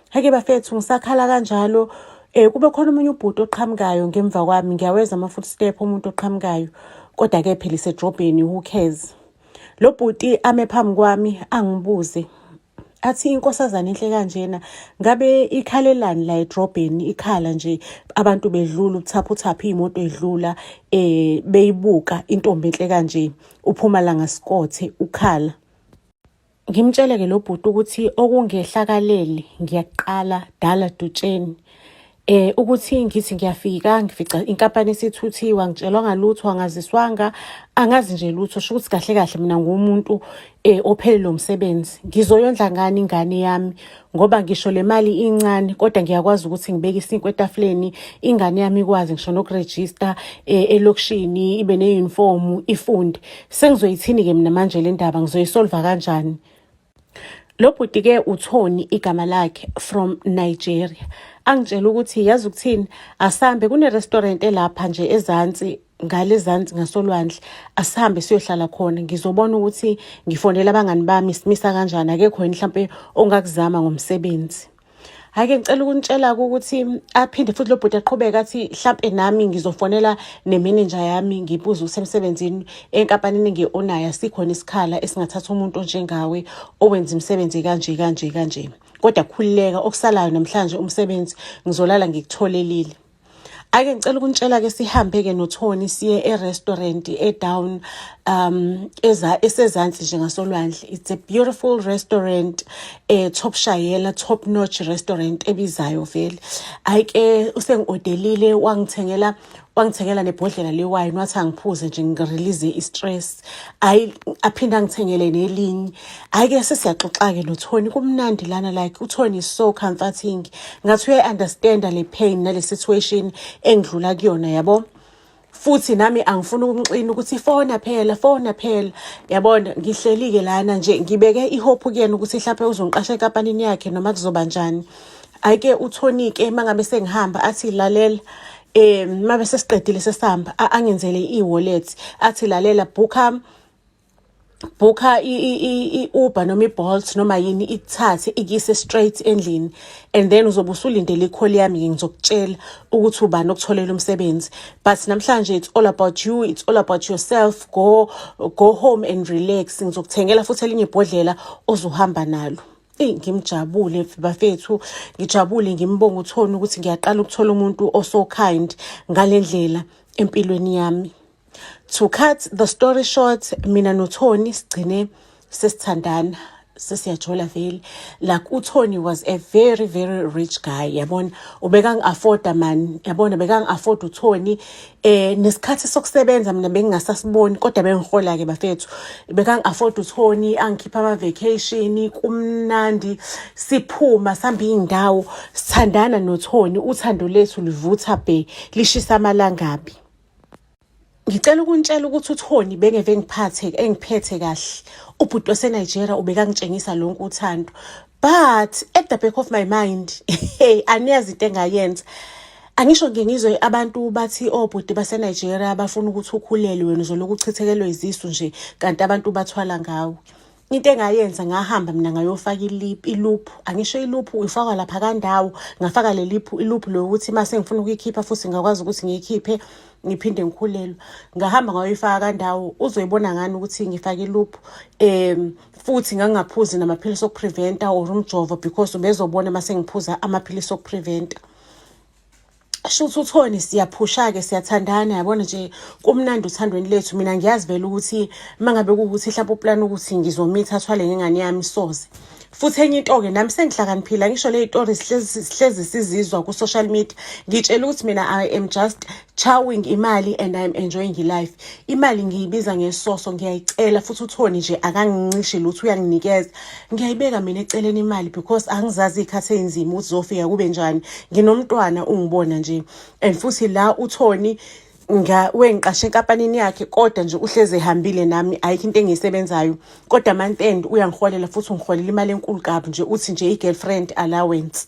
Hhayi-ke bafethu, ngisakhala kanjalo, kube khona omunye ubhuti oqhamukayo ngemva kwami. Ngiyaweza ama-footstep omuntu oqhamukayo, kodwa-ke phela isedrobheni, who cares. Lo bhuti ame phambi kwami angibuze athi, "Inkosazana enhle kanjena ngabe ikhalelani la edrobheni, ikhala nje abantu bedlula, ubuthaphuthaphu, iy'moto ey'dlula, beyibuka intombi enhle kanje, uphuma la ngasikothe ukhala?" Ngimtshele-ke lo bhuti ukuthi okungehlakaleli ngiyaqala dala dutsheni, ukuthi ngithi ngiyafika ngifica inkampani esithuthiwe, angitshelwanga lutho, angaziswanga, angazi nje lutho. Sho ukuthi kahle kahle mina ngumuntu ophelelwe umsebenzi. Ngizoyondla ngani ingane yami? Ngoba ngisho le mali incane, kodwa ngiyakwazi ukuthi ngibeke isinkwa etafuleni, ingane yami ikwazi ngisho nokurejista elokishini, ibe ne-uniform, ifunde. Sengizoyithini-ke mina manje le ndaba? Ngizoyisolva kanjani? Lo bhuti-ke uTony igama lakhe, from Nigeria, angitshela ukuthi, "Yazi ukuthini, asambe kune-restaurant elapha nje ezansi, ngale zansi ngasolwandle, asihambe siyohlala khona. Ngizobona ukuthi ngifonela abangani bami, simisa kanjani, akekho yini mhlampe ongakuzama ngomsebenzi." Hhayi-ke, ngicela ukunitshela-ke ukuthi aphinde futhi lo bhuti aqhubeke athi, "Hlampe nami ngizofonela nemenenja yami, ngibuze ukuthi emsebenzini, enkampanini engiyi-onayo, asikhona isikhala esingathatha umuntu onjengawe owenza imisebenzi kanje kanje kanje. Kodwa khululeka, okusalayo namhlanje umsebenzi ngizolala ngikutholelile." Ake ngicela ukunitshela-ke, sihambe-ke noTony siye e-restaurant e-down eza esezansi nje ngasolwandle. It's a beautiful restaurant, top shayela, top notch restaurant ebizayo vele. Hhayi-ke, usengi-odelile, wangithengela nebhodlela lewayini, wathi angiphuze nje ngirelease i-stress. Hhayi, aphinde angithengele nelinye. Hhayi-ke, sesiyaxoxa-ke noTony, kumnandi lana. Like, uTony is so comforting, ngathi uyayi-understanda le pain nale situation engidlula kuyona, yabo. Futhi nami angifuni ukumxina ukuthi fona phela, fona phela, yabona. Ngihleli-ke lana nje, ngibeke i-hope kuyena ukuthi hlampe uzongiqasha enkampanini yakhe noma kuzoba njani. Hhayi-ke, uTony-ke uma ngabe sengihamba athi, "Lalela," mabe sesiqedile sesihamba, angenzele i-wallet, athi, "Lalela, booka i-Uber noma i-Bolt noma yini, ikuthathe ikuyise straight endlini, and then uzobe usulindele i-call yami. Ngizokutshela ukuthi ubani okutholela umsebenzi, but namhlanje it's all about you, it's all about yourself. Go home and relax. Ngizokuthengela futhi elinye ibhodlela ozohamba nalo." Eyi, ngimjabule bafethu, ngijabule, ngimbonga uTony ukuthi ngiyaqala ukuthola umuntu oso kind ngale ndlela empilweni yami. To cut the story short, mina noTony sigcine sesithandana, sesiyajola vele. Like, uTony was a very very rich guy, yabona. Ubekangi-afforda man, yabona, bekangi-afforda uTony. Nesikhathi sokusebenza mina bengingasasiboni, kodwa bengihola-ke bafethu. Bekangi-afforda uTony, angikhipha ama-vacation, kumnandi, siphuma sihamba iy'ndawo, sithandana noTony, uthando lethu livutha bhe, lishisa amalangabi. Ngicela ukunitshela ukuthi uTony bengeve ngiphathe engiphethe kahle. Ubhuti waseNigeria ubekangitshengisa lonke uthando, but at the back of my mind, hey, aniyazi into engayenza. Angisho, ngike ngizwe abantu bathi obhuti baseNigeria bafuna ukuthi ukhulelwe, wena uzolokhu uchithekelwe izisu nje, kanti abantu bathwala ngawe. Into engayenza, ngahamba mina ngayofaka i-loop. Angisho i-loop ifakwa lapha kandawo. Ngafaka le liphu, i-loop lokuthi mase ngifuna ukuyikhipha futhi ngakwazi ukuthi ngiyikhiphe, ngiphinde ngikhulelwe. Ngahamba ngayoyifaka kandawo. Uzoyibona ngani ukuthi ngifake i-loop? Futhi ngangingaphuzi namaphilisi okupreventa or umjovo, because ubezobona mase ngiphuza amaphilisi okupreventa. Shuthi uTony siyaphusha-ke, siyathandana, yabona nje, kumnandi uthandweni lethu. Mina ngiyazi vele ukuthi uma ngabe kuwukuthi hlampe uplani ukuthi ngizomitha athwale ngengane yami, soze. Futhi enye into-ke nami sengihlakaniphile, ngisho le y'tori sihlezi sizizwa ku-social media. Ngitshela ukuthi mina I am just chowing imali and I'm enjoying life. Imali ngiyibiza ngesoso, ngiyayicela futhi uThoni nje akangincishi lutho, uyanginikeza. Ngiyayibeka mina eceleni imali because angizazi iy'khathi ey'nzima ukuthi zofika kube njani. Nginomntwana ungibona nje, and futhi la uThoni wengiqashe enkampanini yakhe, kodwa nje uhlezi ehambile nami, ayikho into engiyisebenzayo. Kodwa month end uyangiholela, futhi ungiholela imali enkulu kabi nje, uthi nje i-girlfriend allowance.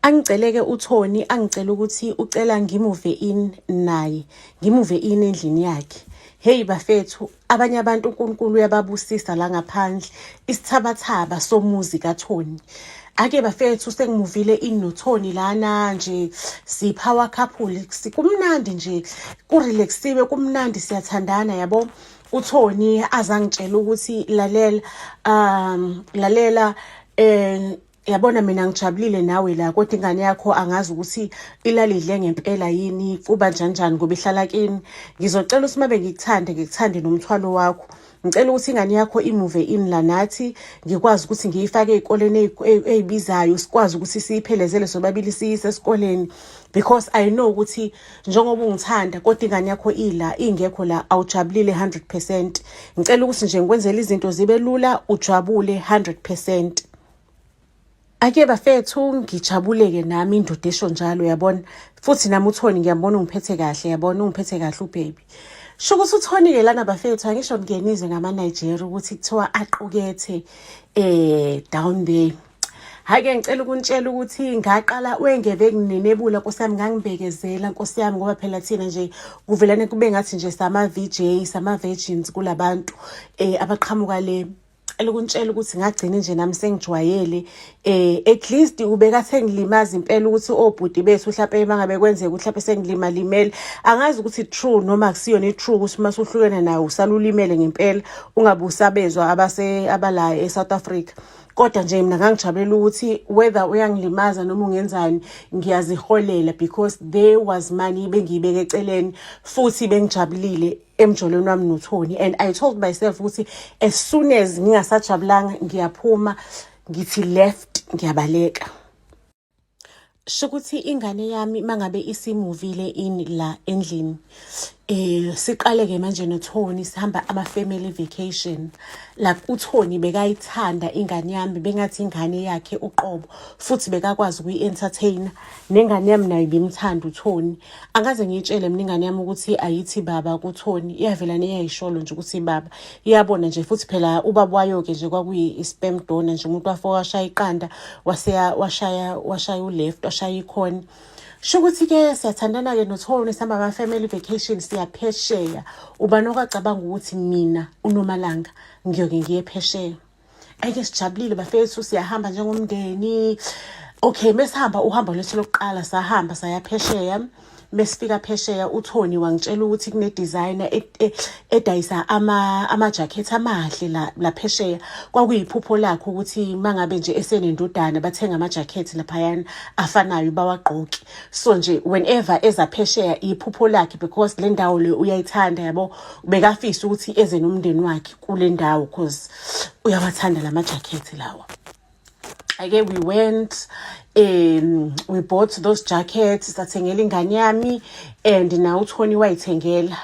Angiceleke uThoni, angicela ukuthi ucela ngimove in naye, ngimove in endlini yakhe. Hey bafethu, abanye abantu uNkulunkulu uyababusisa la ngaphandle. Isithabathaba somuzi kaThoni. Ake bafethu, sengimuvile in noThoni lana nje, si-power couple, kumnandi nje, kurelaxiwe, kumnandi, siyathandana yabo. UThoni azangitshela ukuthi lalela, lalela, yabona mina ngijabulile nawe la, kodwa ingane yakho angazi ukuthi ilalidle ngempela yini, kuba njani njani ngoba ihlala kini. Ngizocela ukuthi mabe ngikuthande, ngikuthande nomthwalo wakho. Ngicela ukuthi ingane yakho imove in la nathi, ngikwazi ukuthi ngiyifake ey'koleni ey'bizayo, sikwazi ukuthi siyiphelezele sobabili siyise esikoleni, because I know ukuthi njengoba ungithanda kodwa ingane yakho ila ingekho la, awujabulile 100%. Ngicela ukuthi nje ngikwenzele izinto zibe lula, ujabule 100%. Ake bafethu, ngijabuleke nami, indoda esho njalo yabona. Futhi nami uThoni ngiyambona ungiphethe kahle, yabona ungiphethe kahle ubaby. Sho ukuthi uThoni-ke lana bafethu, angisho ngingenizwe ngama-Nigeria ukuthi kuthiwa aqukethe down there. Hhayi-ke, ngicela ukunitshela ukuthi ngaqala wengeve nginenebula nkosi yami, ngangibekezela nkosi yami, ngoba phela thina nje kuvelane kube ngathi nje sama-VJ, sama-virgins kulabantu abaqhamuka le. Cela ukuntshela ukuthi ngagcina nje nami sengijwayele. At least ubekathe ngilimaza impela ukuthi obhuti bethu mhlawumbe mangabe kwenzeka ukuthi mhlawumbe sengilimalimele, angazi ukuthi true noma akusiyona i-true ukuthi uma usuhlukene nawe usala ulimele ngempela, ungabe usabezwa abase abala e-South Africa. Kodwa nje mina ngangijabulela ukuthi whether uyangilimaza noma ungenzani, ngiyaziholela because there was money bengiyibeka eceleni, futhi bengijabulile emjolweni wami noThony. And I told myself ukuthi as soon as ngingasajabulanga, ngiyaphuma, ngithi left, ngiyabaleka. Sho ukuthi ingane yami mangabe isimuvile in la endlini, siqale ke manje noThony sihamba ama family vacation. Like uThony bekayithanda ingane yami bengathi ingane yakhe uqobo, futhi bekakwazi ukuyi-entertain nengane yami, nayo ibimthanda uThony. Angaze ngiyitshele mina ingane yami ukuthi ayithi baba kuThony, iyavela neyayisholo nje ukuthi baba, iyabona nje. Futhi phela ubaba wayo-ke nje kwakuyi-sperm donor nje, umuntu wafika washaya iqanda, wase washaya u-left, washaya ikhona. Sho ukuthi-ke siyathandana-ke noThony, sihamba ama-family vacation, siyaphesheya. Ubani okwacabanga ukuthi mina uNomalanga ngiyoke ngiye phesheya? Ake sijabulile bafethu, siyahamba njengomndeni. Okay, mesihamba uhambo lwethu lokuqala, sahamba saya phesheya. Mesifika phesheya, uThony wangitshela ukuthi kune-designer edayisa ama-jacket amahle la phesheya. Kwakuyiphupho lakhe ukuthi mangabe nje esenendodana bathenga ama-jacket laphayana afanayo bawagqoke. So nje whenever eza phesheya iphupho lakhe, because le ndawo le uyayithanda yabo, bekafisa ukuthi eze nomndeni wakhe kule ndawo cause uyawathanda lama jacket lawa. Ake we went, we bought those jackets, sathengela ingane yami and na uThony wayithengela.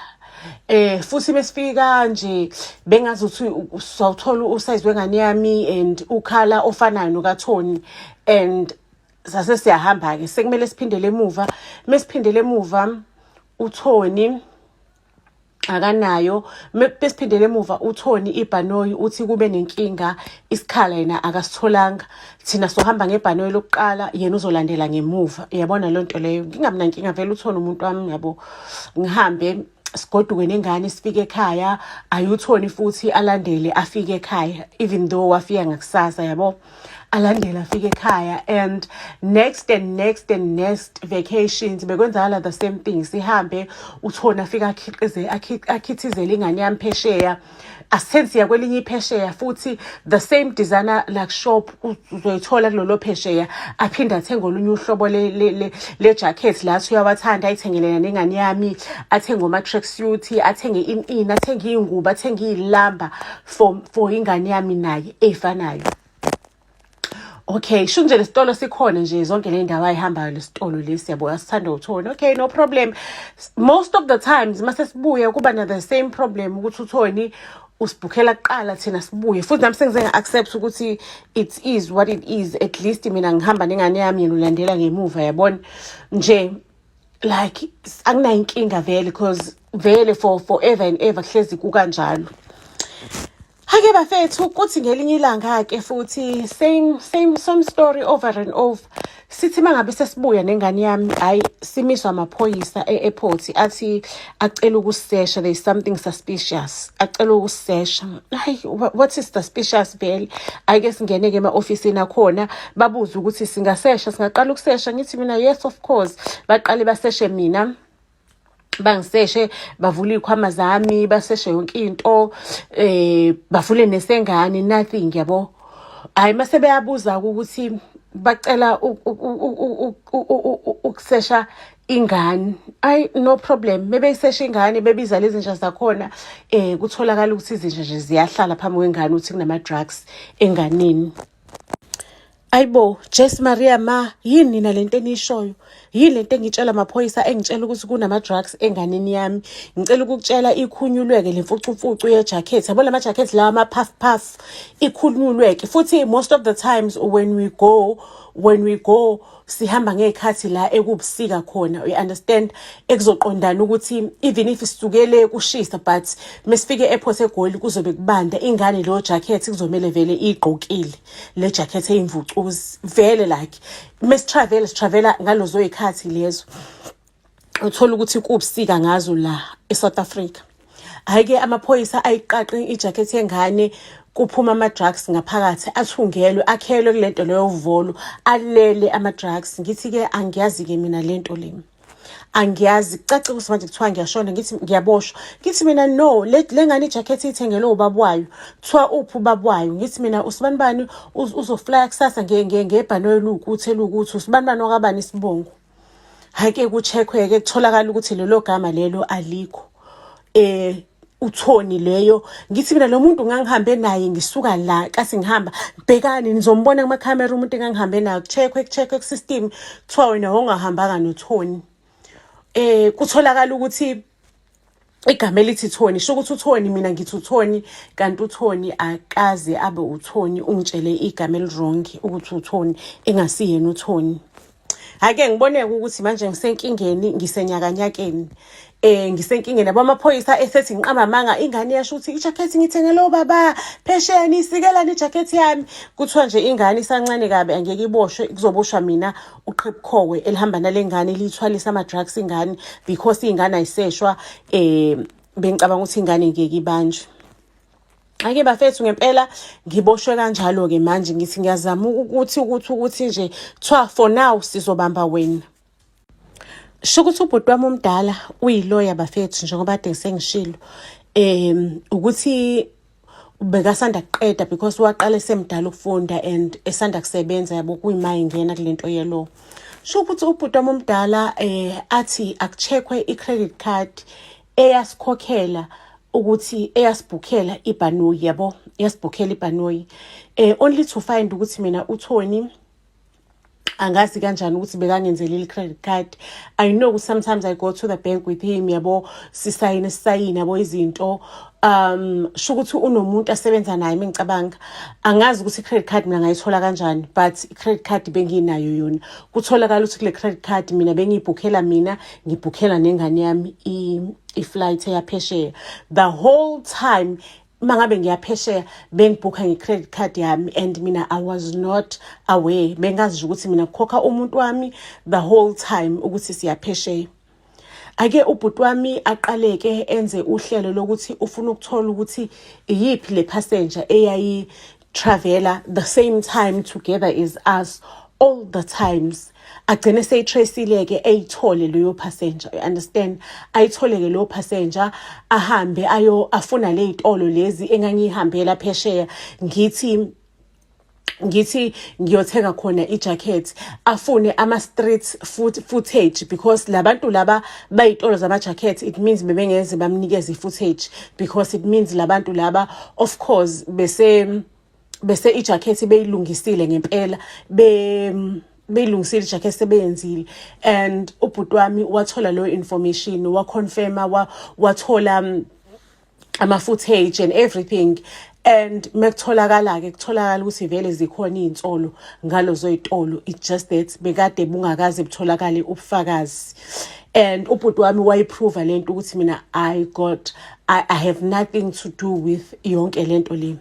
Futhi besifika nje bengazi ukuthi sawuthola usize wengane yami and u-colour ofanayo nokaThony, and sase siyahamba ke, sekumele siphindele emuva. Mesiphindele emuva, uThony akanayo. Besiphindele emuva, uThony ibhanoyi uthi kube nenkinga, isikhala yena akasitholanga. Thina sohamba ngebhanoyi lokuqala, yena uzolandela ngemuva, uyabona leyo nto leyo. Ngingabi nankinga vele, uThony umuntu wami yabo. Ngihambe sigoduke nengane, sifike ekhaya, ayuThony futhi alandele afike ekhaya, even though wafika ngakusasa yabo, alandele afike ekhaya. And next and next and next vacations bekwenzakala the same thing. Sihambe, uThony afike akhiqize, akhithizele ingane yami phesheya. Asitheni siya kwelinye iphesheya futhi, the same designer like shop uzoyithola kulolo phesheya, aphinde athenge olunye uhlobo le jacket la athi uyawathanda, ayithengele nengane yami, athenge oma-track suit, athenge in athenge iy'ngubo, athenge iy'lamba for ingane yami naye ey'fanayo. Okay, sho nje lesitolo sikhona nje zonke le ndawo ayihambayo, lesitolo lesi, yabo, asithanda uThoni. Okay, no problem. Most of the times mase sibuya kuba na the same problem ukuthi uThoni usibhukhela kuqala, thina sibuye futhi. Nami sengize nga-accept ukuthi it is what it is. At least mina ngihamba nengane yami, yena ulandela ngemuva, yabona nje. Like, akunayo inkinga vele, because vele for forever and ever kuhlezi kukanjalo. Hake bafethu, kuthi ngelinye ilanga-ke futhi, same same same story over and over. Sithi mangabe sesibuya nengane yami, hayi, simiswa amaphoyisa e-airport, athi acela ukusesha, there is something suspicious, acela ukusesha. Hayi, what is suspicious vele? Ake singene-ke ema-ofisini akhona, babuze ukuthi singasesha, singaqala ukusesha. Ngithi mina, "Yes, of course." Baqale baseshe mina, bangiseshe, bavule iy'khwama zami, baseshe yonke into, bavule nesengane, nothing, yabo. Hhayi, mase beyabuza ukuthi bacela ukusesha ingane. Ayi, no problem. Bebeyisesha ingane, bebiza lezi zinja zakhona, kutholakala ukuthi izinja nje ziyahlala phambi kwengane, ukuthi kunama-drugs enganeni. Ayibo, Jess Maria ma, yini nina lento eniyishoyo? Yini lento engitshela amaphoyisa, engitshela ukuthi kunama-drugs enganeni yami? Ngicela ukukutshela, ikhunyulweke le mfucumfucu ye-jacket. Yabo lama jacket lawa ama-puff puff, ikhunyulweke. Futhi most of the times when we go sihamba ngey'khathi la ekubusika khona, you understand, ekuzoqondana ukuthi even if sisukele kushisa, but mesifike e-airport eGoli kuzobe kubanda, ingane leyo jacket kuzomele vele iyigqokile le jacket eyimvucuzi vele. Like, mesi-travel, si-travela ngalozo y'khathi lezo uthola ukuthi kubusika ngazo la eSouth Africa. Hhayi-ke, amaphoyisa ayiqaqe ijakhethi yengane, kuphuma ama-drugs ngaphakathi, athungelwe, akhelwe kule nto leyo volo, alele ama-drugs. Ngithi-ke angiyazi-ke mina le nto le, angiyazi. Kucace ukuthi manje kuthiwa ngiyashona, ngithi ngiyaboshwa. Ngithi mina, "No, le ngane ijakhethi iyithengelwe ubaba wayo." Kuthiwa, "Uphi ubaba wayo?" Ngithi mina, "Usibanibani, uzoflya kusasa ngebhanoyi luwukuthi eluwukuthi, usibanibani wakabani isibongo." Hhayi-ke, ku-check-we-ke, kutholakala ukuthi lelo gama lelo alikho, uThoni leyo. Ngithi mina, lo muntu ngangihambe naye ngisuka la kasi ngihamba, bhekani nizombona kumakhamera umuntu engangihambe naye. Ku-check-we, ku-check-we ku-system, kuthiwa wena wawungahambanga noThoni. Kutholakala ukuthi igama elithi Thoni, sho ukuthi uThoni, mina ngithi uThoni, kanti uThoni akaze abe uThoni, ungitshele igama eli-wrong ukuthi uThoni engasiyena uThoni. Hhayi-ke, ngiboneke ukuthi manje ngisenkingeni, ngisenyakanyakeni, ngisenkingeni, yabo. Amaphoyisa esethi ngiqamba amanga, ingane yasho ukuthi ijakhethi ngithengele obaba phesheya, niyisikelani ijakhethi yami? Kuthiwa nje ingane isancane kabi, angeke iboshwe, kuzoboshwa mina uqhebukhowe elihamba nale ngane, liyithwalisa ama-drugs ingane, because iy'ngane ayiseshwa. Bengicabanga ukuthi ingane ngeke ibanjwe. Ake bafethu, ngempela ngiboshwe kanjalo-ke manje. Ngithi ngiyazama ukuthi nje kuthiwa for now sizobamba wena. Sho ukuthi ubhuti wami omdala uyiloya bafethu, njengoba kade sengishilo, ukuthi bekasanda kuqeda, because waqala esemdala ukufunda and esanda kusebenza, yabo, kuyima ingena kule nto ye-law. Sho ukuthi ubhuti wami omdala athi aku-check-we i-credit card eyasikhokhela, ukuthi eyasibhukhela ibhanoyi, yabo, eyasibhukhela ibhanoyi, only to find ukuthi mina uThoni angazi kanjani ukuthi bekangenzelile i-credit card. I know ukuthi sometimes I go to the bank with him, yabo, sisayine, sisayine, yabo, izinto. Sho ukuthi unomuntu asebenza naye, mengicabanga. Angazi ukuthi i-credit card mina ngayithola kanjani, but i-credit card benginayo yona. Kutholakala ukuthi kule credit card mina bengiyibhukhela, mina ngibhukhela nengane yami i-flight eyaphesheya. The whole time mangabe ngiyaphesheya bengibhukha nge-credit card yami, and mina I was not aware. Bengazi nje ukuthi mina kukhokha umuntu wami the whole time ukuthi siyaphesheya. Ake ubhuti wami aqaleke enze uhlelo lokuthi ufuna ukuthola ukuthi iyiphi le passenger eyayi travela the same time together as us all the times. Agcine seyi-trace-ile-ke, eyithole leyo passenger, you understand? Ayithole-ke leyo passenger, ahambe ayo afuna ley'tolo lezi engangiyihambela phesheya, ngithi ngiyothenga khona ijacket, afune ama-street footage, because labantu laba bayitolo zama-jacket, it means bebengeze bamnikeze i-footage, because it means labantu laba of course bese Bese ijakhethi beyilungisile ngempela, beyilungisile ijakhethi, sebeyenzile, and ubhuti wami wathola leyo information, waconfirma, wathola ama-footage and everything. And mekutholakala-ke, kutholakala ukuthi vele zikhona iy'nsolo ngalozo y'tolo. It's just that bekade bungakaze butholakale ubufakazi. And ubhuti wami wayiprova lento ukuthi mina I have nothing to do with yonke lento le,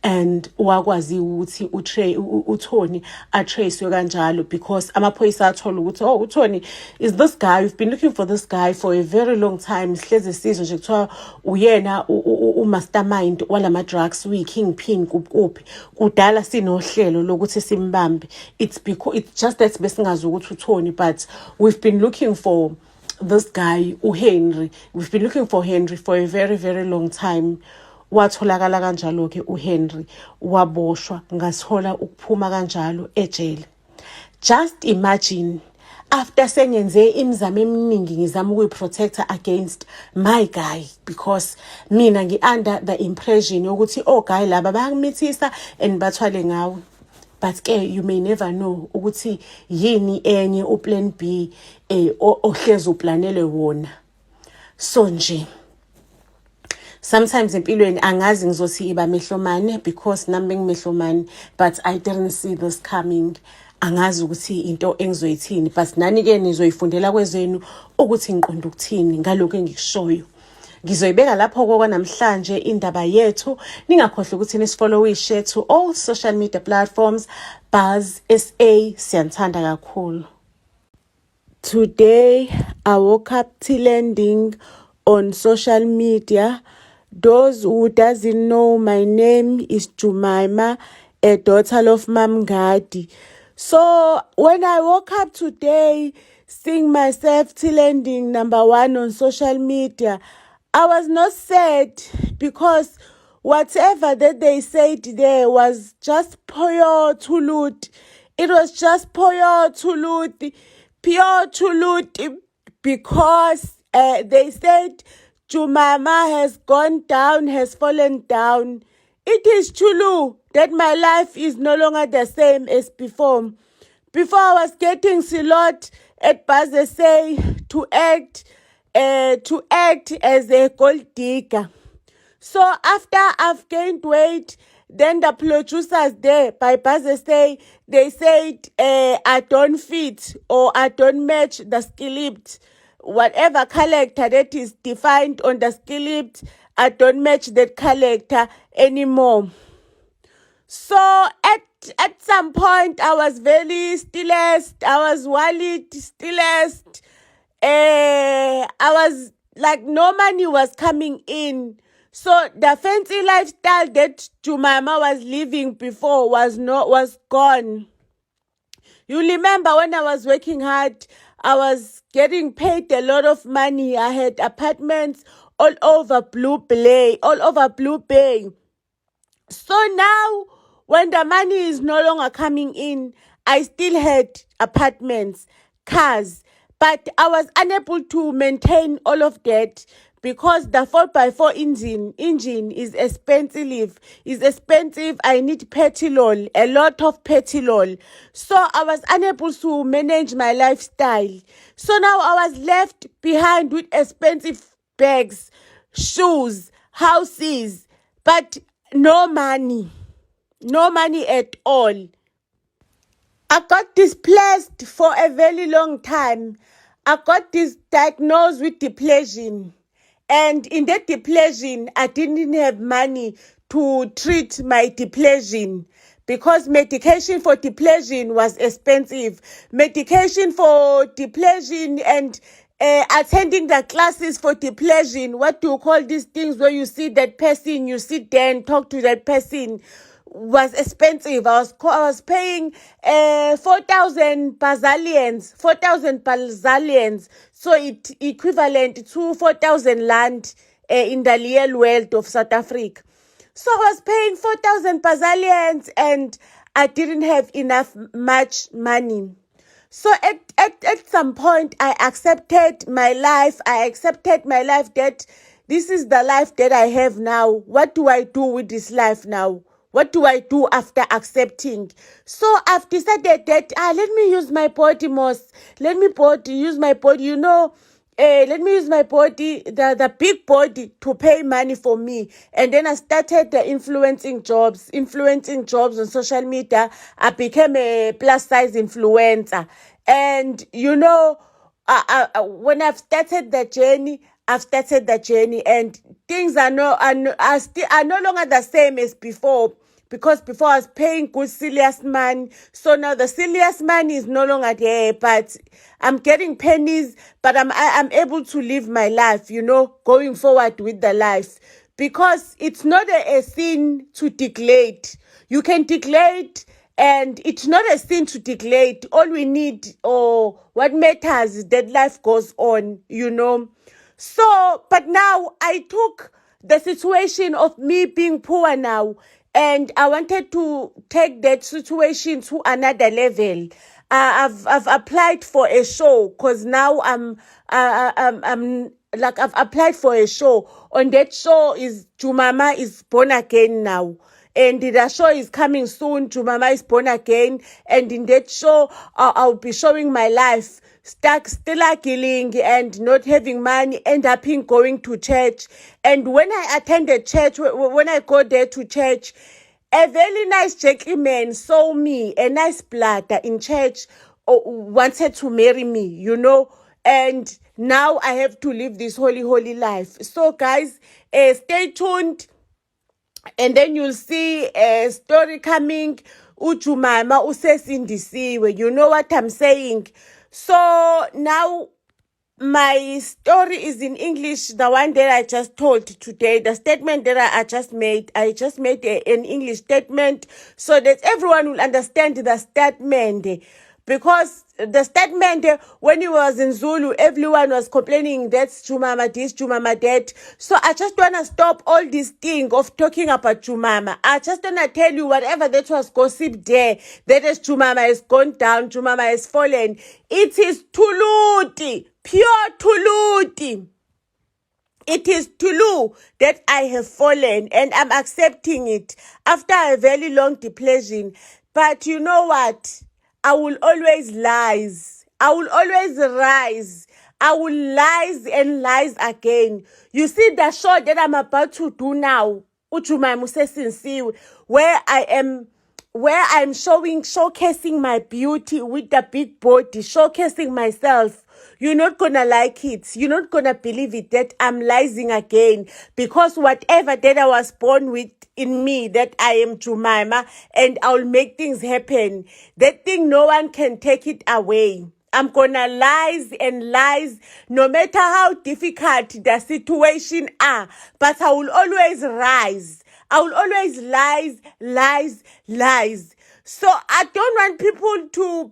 and wakwazi ukuthi uTony atracewe kanjalo, because amaphoyisa athola ukuthi, oh, uTony is this guy, we've been looking for this guy for a very long time. Sihleze sizwe nje kuthiwa uyena u-mastermind walama drugs, uyi-kingpin kuphi, kudala sinohlelo lokuthi simbambe. It's because it's just that besingazi ukuthi uTony, but we've been looking for this guy uHenry, we've been looking for Henry for a very, very long time. Watholakala kanjalo-ke uHenry, waboshwa, ngathola ukuphuma kanjalo ejele. Just imagine, after sengenze imizamo eminingi ngizama ukuyi-protecta against my guy, because mina ngi-under the impression yokuthi o-guy laba bayakumithisa and bathwale ngawe, but ke you may never know ukuthi yini enye uplan B ohlezi uplanele wona. So nje sometimes empilweni angazi ngizothi iba mehlomane, because nami bengimehlomane, but I didn't see this coming. Angazi ukuthi into engizoyithini, but nani-ke nizoyifundela kwezenu ukuthi ngiqonda ukuthini ngalokhu engikushoyo. Ngizoyibeka lapho kwanamhlanje indaba yethu. Ningakhohlwa ukuthi nisifollowishe to all social media platforms, Buzz SA. Siyanithanda kakhulu. Today I woke up trending on social media. Those who doesn't know, my name is Jemima, a daughter of Mamngadi. So when I woke up today, seeing myself trending number one on social media, I was not sad, because whatever that they said there was just pure truth. It was just pure truth, pure truth, because they said Jemima has gone down, has fallen down. It is true that my life is no longer the same as before. Before, I was getting slot at Buzz SA to act as a gold digger. So after I've gained weight, then the producers there by Buzz SA, they said I don't fit or I don't match the script. Whatever character that is defined on the script, I don't match that character anymore. So at some point I was very stressed. I was worried, stressed. I was like, no money was coming in. So the fancy lifestyle that Jemima was living before was not was gone. You remember when I was working hard, I was getting paid a lot of money. I had apartments all over Blue Bay, all over Blue Bay. So now, when the money is no longer coming in, I still had apartments, cars, but I was unable to maintain all of that because the 4x4 engine is expensive. Is expensive. I need petrol, a lot of petrol. So I was unable to manage my lifestyle. So now I was left behind with expensive bags, shoes, houses, but no money. No money at all. I got displaced for a very long time. I got this diagnosed with depression. And in that depression, I didn't have money to treat my depression because medication for depression was expensive. Medication for depression and attending the classes for depression, what do you call these things where you see that person, you sit there and talk to that person, was expensive. I was paying 4,000 bazalians, 4,000 bazalians. So it equivalent to 4,000 rand in the real world of South Africa. So I was paying 4,000 bazalians and I didn't have enough much money. So at some point, I accepted my life. I accepted my life that this is the life that I have now. What do I do with this life now? What do I do after accepting? So I've decided that, ah, let me use my body most. Let me body use my body. Let me use my body, the big body, to pay money for me. And then I started the influencing jobs on social media. I became a plus size influencer. And when I've started the journey, I've started the journey, and things are no are, no, are still are no longer the same as before, because before I was paying good serious money. So now the serious money is no longer there, but I'm getting pennies, but I'm able to live my life, going forward with the life. Because it's not a sin to declare it. You can declare it, and it's not a sin to declare it. All we need or what matters is that life goes on. So, but now I took the situation of me being poor now and I wanted to take that situation to another level. I've applied for a show because now I'm like, I've applied for a show. On that show is Jumama is born again now, and the show is coming soon. Jumama is born again, and in that show I'll be showing my life stuck, still killing and not having money, end up in going to church. And when I attended church, when I go there to church, a very nice gentleman saw me, a nice brother in church, wanted to marry me. And now I have to live this holy, holy life. So, guys, stay tuned and then you'll see a story coming. UJumama usesindisiwe, you know what I'm saying? So now my story is in English, the one that I just told today, the statement that I just made. I just made an English statement so that everyone will understand the statement. Because the statement, when he was in Zulu, everyone was complaining that's Jumama this, Jumama that. So I just wanna stop all this thing of talking about Jumama. I just wanna tell you whatever that was gossip there, that is Jumama has gone down, Jumama has fallen. It is Tuluti, pure Tuluti. It is Tulu that I have fallen and I'm accepting it after a very long depression. But you know what? I will always rise. I will always rise. I will rise and rise again. You see the show that I'm about to do now, uJumama usesindisiwe, where I'm showing, showcasing my beauty with the big body, showcasing myself. You're not gonna like it. You're not gonna believe it that I'm rising again, because whatever that I was born with in me, that I am Jumama and I'll make things happen. That thing, no one can take it away. I'm gonna rise and rise no matter how difficult the situation are, but I will always rise. I will always rise, lies, lies. So I don't want people to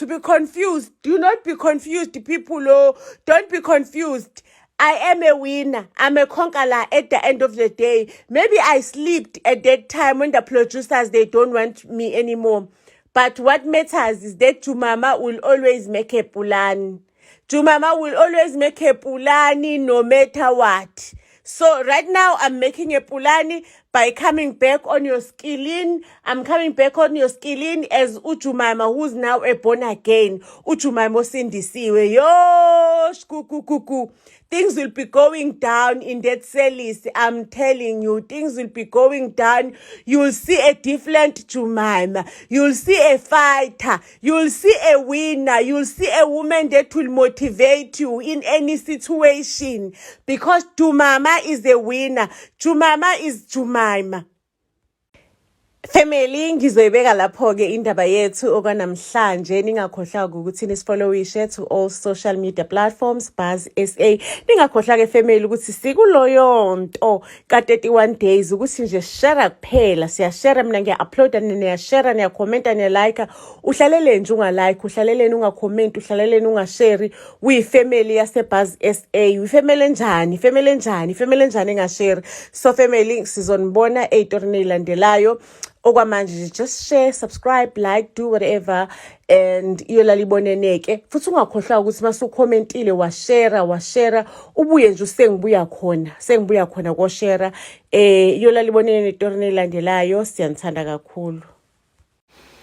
be confused. Do not be confused, people. Oh, don't be confused. I am a winner. I'm a conqueror at the end of the day. Maybe I slept at that time when the producers, they don't want me anymore. But what matters is that Jumama will always make a plan. Jumama will always make a pulani no matter what. So right now I'm making a pulani by coming back on your skillin. I'm coming back on your skillin as uJumama who's now a born again. UJumama osindisiwe. Yo, shkukukuku. Things will be going down in that series. I'm telling you, things will be going down. You'll see a different Jumama. You'll see a fighter. You'll see a winner. You'll see a woman that will motivate you in any situation. Because Jumama is a winner. Jumama is Jumama. Family, ngizoyibeka lapho-ke indaba yethu okwanamhlanje. Ningakhohlwa ukuthi nisifollowishe to all social media platforms, Buzz SA. Ningakhohlwa-ke, family, ukuthi sikuloyo nto ka-31 days, ukuthi nje share kuphela, siyashare. Mina ngiya-uploada, niyashare, niyakhomenta, niyalike. Uhlalele nje ungalike, uhlaleleni ungakhomenti, uhlaleleni ungasheri? Uyifamily yaseBuzz SA, uyifamily enjani? Ifamily enjani? Ifamily enjani engasheri? So family, sizonibona ey'torini ey'landelayo. Okwamanje nje just share, subscribe, like, do whatever and iyolala iboneneke. Futhi ungakhohlwa ukuthi masukhomentile washare washare ubuye nje usengibuya khona, sengibuya khona koshare. Iyolala ibonene netorini elandelayo. Siyanithanda kakhulu.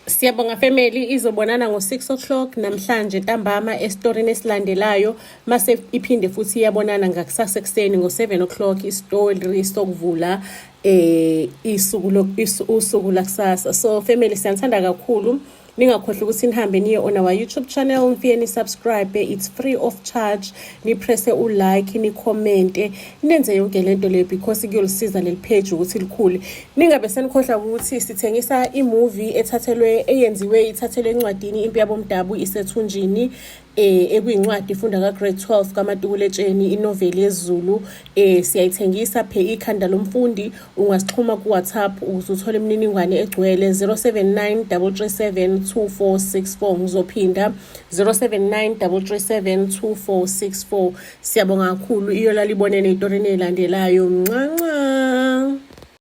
Siyabonga family, izobonana ngo-6 o'clock namhlanje ntambama esitorini esilandelayo, mase iphinde futhi iyabonana ngakusasa ekuseni ngo-7 o'clock isitori sokuvula isuku usuku lakusasa. So family, siyanithanda kakhulu. Ningakhohlwa ukuthi nihambe niye on our YouTube channel, nifike ni-subscribe, it's free of charge, nipresse u-like, nicommente, nenze yonke lento leyo because kuyolisiza leli page ukuthi likhule. Ningabe senikhohlwa ukuthi sithengisa i-movie ethathelwe, eyenziwe ithathelwe encwadini Impi Yabomdabu Isethunjini, ekuyincwadi ifunda ka grade 12 kaMatikuletsheni, inoveli yesiZulu. Siyayithengisa phe ikhanda lomfundi. Ungasixhuma ku WhatsApp ukuze uthole imininingwane egcwele, 079 337 2464. Ngizophinda, 079 337 2464. Siyabonga kakhulu. Iyolala ibonene itorini elandelayo. Ncanca.